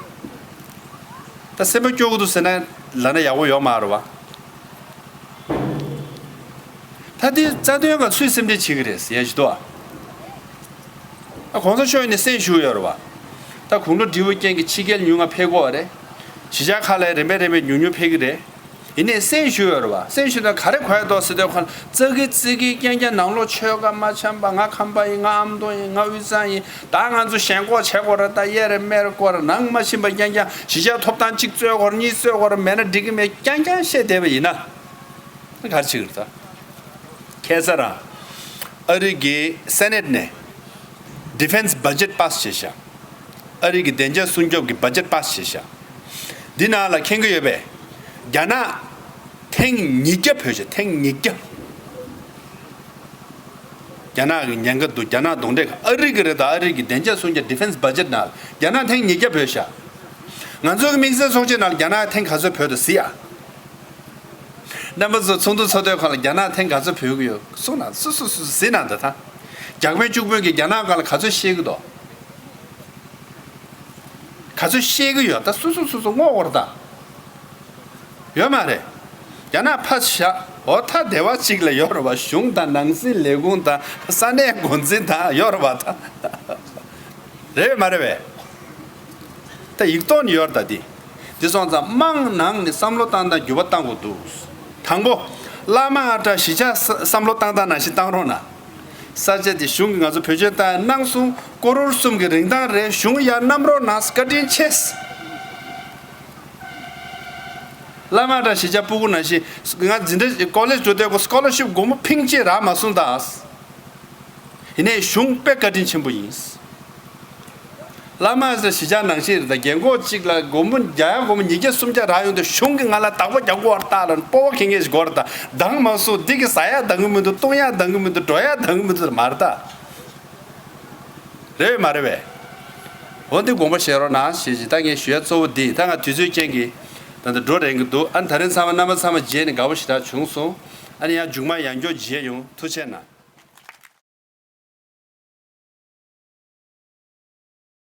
ད་སེམས་པ་སྐྱོ་གི་འདུག་ཟེར་ན་ལབ་ན་ཡག་པོ་ཡོད་མ་རེད་བ། ད་དེ་རྩ་དོན་ག་སུས་སེམས་ཁྲལ་བྱེད་ཀྱི་རེད་ཟེར་ཡ་ཞིག་འདུག་ཨ། ད་གོང་ས་མཆོག་ཡིན་ནས་སེམས་ཞུ་ཡོད་རེད་བ། ད་དགུང་ལོ་བགྲེས་པོ་རྐྱེན་གྱིས་ཕྱི་རྒྱལ་ཉུང་ང་ཕེབས་ཀྱི་ཡོད་རེད། གཞིས་ཆགས་ཁག་ལ་རིམ་པས་རིམ་པས་ཉུང་ཉུང་ཕེབས་ཀྱི་རེད། ཡིན་ནས་སེམས་ཞུ་ཡོད་རེད་བ། སེམས་ཞུ་ན་ག་རེ་གོ་ཡ་འདུག་ཟེར་དུས་ཁོང་ཙག་གི་ཙིག་གི་རྐྱང་རྐྱང་། ནང་ལོགས་ཆོལ་ཁ་མ་འཆམ་པ། ང་ཁམས་པ་ཡིན། ང་ཨ་མདོ་ཡིན། ང་དབུས་གཙང་ཡིན། ད་ང་ཚོ་ཞེན་ཁོག་བྱེད་དགོས་རེད། ད་གཡས་རེ་མར་སྐོར་རེ། ནང་མ་ཕྱིན་པ་རྐྱང་རྐྱང་། གཞིས་ཆགས་ཐོབ་ཐང་གཅིག་རྩོད་དགོས་རེད། གཉིས་རྩོད་དགོས་རེད། མེད་ན་འགྲིག་གི་མེད། རྐྱང་རྐྱང་བཤད་བསྡད་པ་ཡིན་ན། ག་རེ་བྱེད་ཀྱི་རེད་ད། ཁ་སང་རང་ཨ་རི་གི་སེ་ནེ་ཊི་ནས་ཌི་ཕེན་སི་བ་ཇེ་ཊི་པཱ་སི་བྱས་ཤག་ཨ་རི་གི་བདེ་འཇགས་སྲུང་སྐྱོབ་ཀྱི་བ་ཇེ་ཊི་པཱ་སི་བྱས་ཤག་འདི་ནང་ལ་མཁྱེན་གྱི་ཡོད་པས། རྒྱ་ནག་ཐེངས་ཉིས་བརྒྱ་བོས་ཤག་ཐེངས་ཉིས་བརྒྱ། རྒྱ་ནག་གི་ཉེན་ཁ་འདུག་རྒྱ་ནག་གདོན་འདྲེ་ག་ཨ་རི་གི་རེད་ད། ཨ་རི་གི་བདེ་འཇགས་སྲུང་སྐྱོབ་ཌི་ཕེན་སི་བ་ཇེ་ཊི་ནང་ལ་རྒྱ་ནག་ཐེངས་ཉིས་བརྒྱ་བོས་ཤག་ང་ཚོ་གི་དམིགས་བསལ་ཚོགས་ཆེན་ནང་ལ་རྒྱ་ནག་ཐེངས་ག་ཚོད་བོས་འདུག་གཟིགས་ཨ། རྣམ་པ་ཚོ་ཚོགས་འདུ་ཚོགས་དུས་སྒང་ལ་རྒྱ་ནག་ཐེངས་ག་ཚོད་བོས་ཀྱི་ཡོད་གསུངས་ན། སོ་སོ་སོ་སོ་གཟིགས་ན་འདི་ད། རྒྱ་དཔོན་བཅུ་དཔོན་གྱིས་རྒྱ་ནག་སྒང་ལ་ག་ཚོད་བཤད་ཀྱི་འདུག་ག་ཚོད་བཤད་ཀྱི་ཡོད་ད། སོ་སོ་སོ་སོ་བསྔོག་དགོས་རེད་ད། ཡོད་མ་རེད། རྒྱ་ནག་ཕར་བཞག་འོ་ད་སྡེ་བ་གཅིག་ལ་ཡོད་རེད་བ། གཞུང་དང་ནང་སྲིད་ལས་ཁུངས་དང་ས་གནས་འགོ་འཛིན་དང་ཡོད་རེད་བ་ད། རེད་མ་རེད་པས། ད་ཡིག་ཐོག་ནས་ཡོད་རེད་ད་འདི། འདི་སོང་ཙང་དམངས་ནང་ནས་བསམ་བློ་བཏང་སྟངས་འགྱུར་བ་གཏང་དགོས་འདུག་དང་པོ། བླ་མ་ཨ་ཏྲ་གཞིས་ཆགས་བསམ་བློ་བཏང་སྟངས་ནང་བཞིན་བཏང་རོགས་གནང་། ས་ཆ་དེ་གཞུང་གིས་ང་ཚོ་བེད་སྤྱོད་བཏང་གནང་སོང་། ཀོ་རོར་གསུམ་གྱི་རིན་ཐང་རེད། གཞུང་ཡར་བསྣམ་རོགས་གནང་། བཀའ་དྲིན་ཆེ། བླ་མ་ཨ་ཏྲ་གཞིས་ཆགས་སྤུ་གུ་ནང་བཞིན་ང་འཛིན་གྲྭ་ཀོ་ལེཇ་འགྲོ་དུས་ཀོ་སི་ཀོ་ལར་ཤིབ་སྒོར་མོ་ཕིང་གཅིག་རག་མ་སོང་ད། ཡིན་ནའི་གཞུང་དཔེ་བཀའ་དྲིན་ཆེན་པོ་ཡིན། བླ་མ་ཟེར་གཞིས་ཆགས་ནང་བཞིན་རེད། ད་རྒན་གོག་གཅིག་ལ་སྒོར་མོ་བརྒྱ་ཡང་སྒོར་མོ་ཉིས་བརྒྱ་སུམ་བརྒྱ་རག་ཡོང་དུས་གཞུང་གིས་ང་ལ་བདག་པོ་རྒྱག་དགོས་པ་རེད། ད་ལ་སྤོབས་པ་ཁེངས་མཁན་ཞིག་དགོས་རེད། ད་འདང་མ་སུ་འདི་གི་ཟ་ཡ་འདང་གི་མི་འདུག་བཏུང་ཡ་འདང་གི་མི་འདུག་འགྲོ་ཡ་འདང་གི་མི་འདུག་མ་རེད་ད། རེད་བས་མ་རེད་བས། འོ་འདི་དགོངས་པ་བཞེས་རོགས་གནང་ཞེས་ཞེས། ད་ངས་ཞུ་ཡ་གཙོ་བོ་འདི། ད་ང་དུས་ཚོད་རྐྱེན་གྱིས་ད་ལྟ་འགྲོ་རན་གྱི་འདུག་ཨ་ནི་ད་རིང་ཚང་མ་རྣམ་པ་ཚང་མ་མཇལ་ནས་དགའ་པོ་ཞེ་དྲག་བྱུང་སོང་། ཨ་ནི་ཡང་མཇུག་མ་ཡང་བསྐྱར་མཇལ་ཡོང་། ཐུགས་རྗེ་གནང་།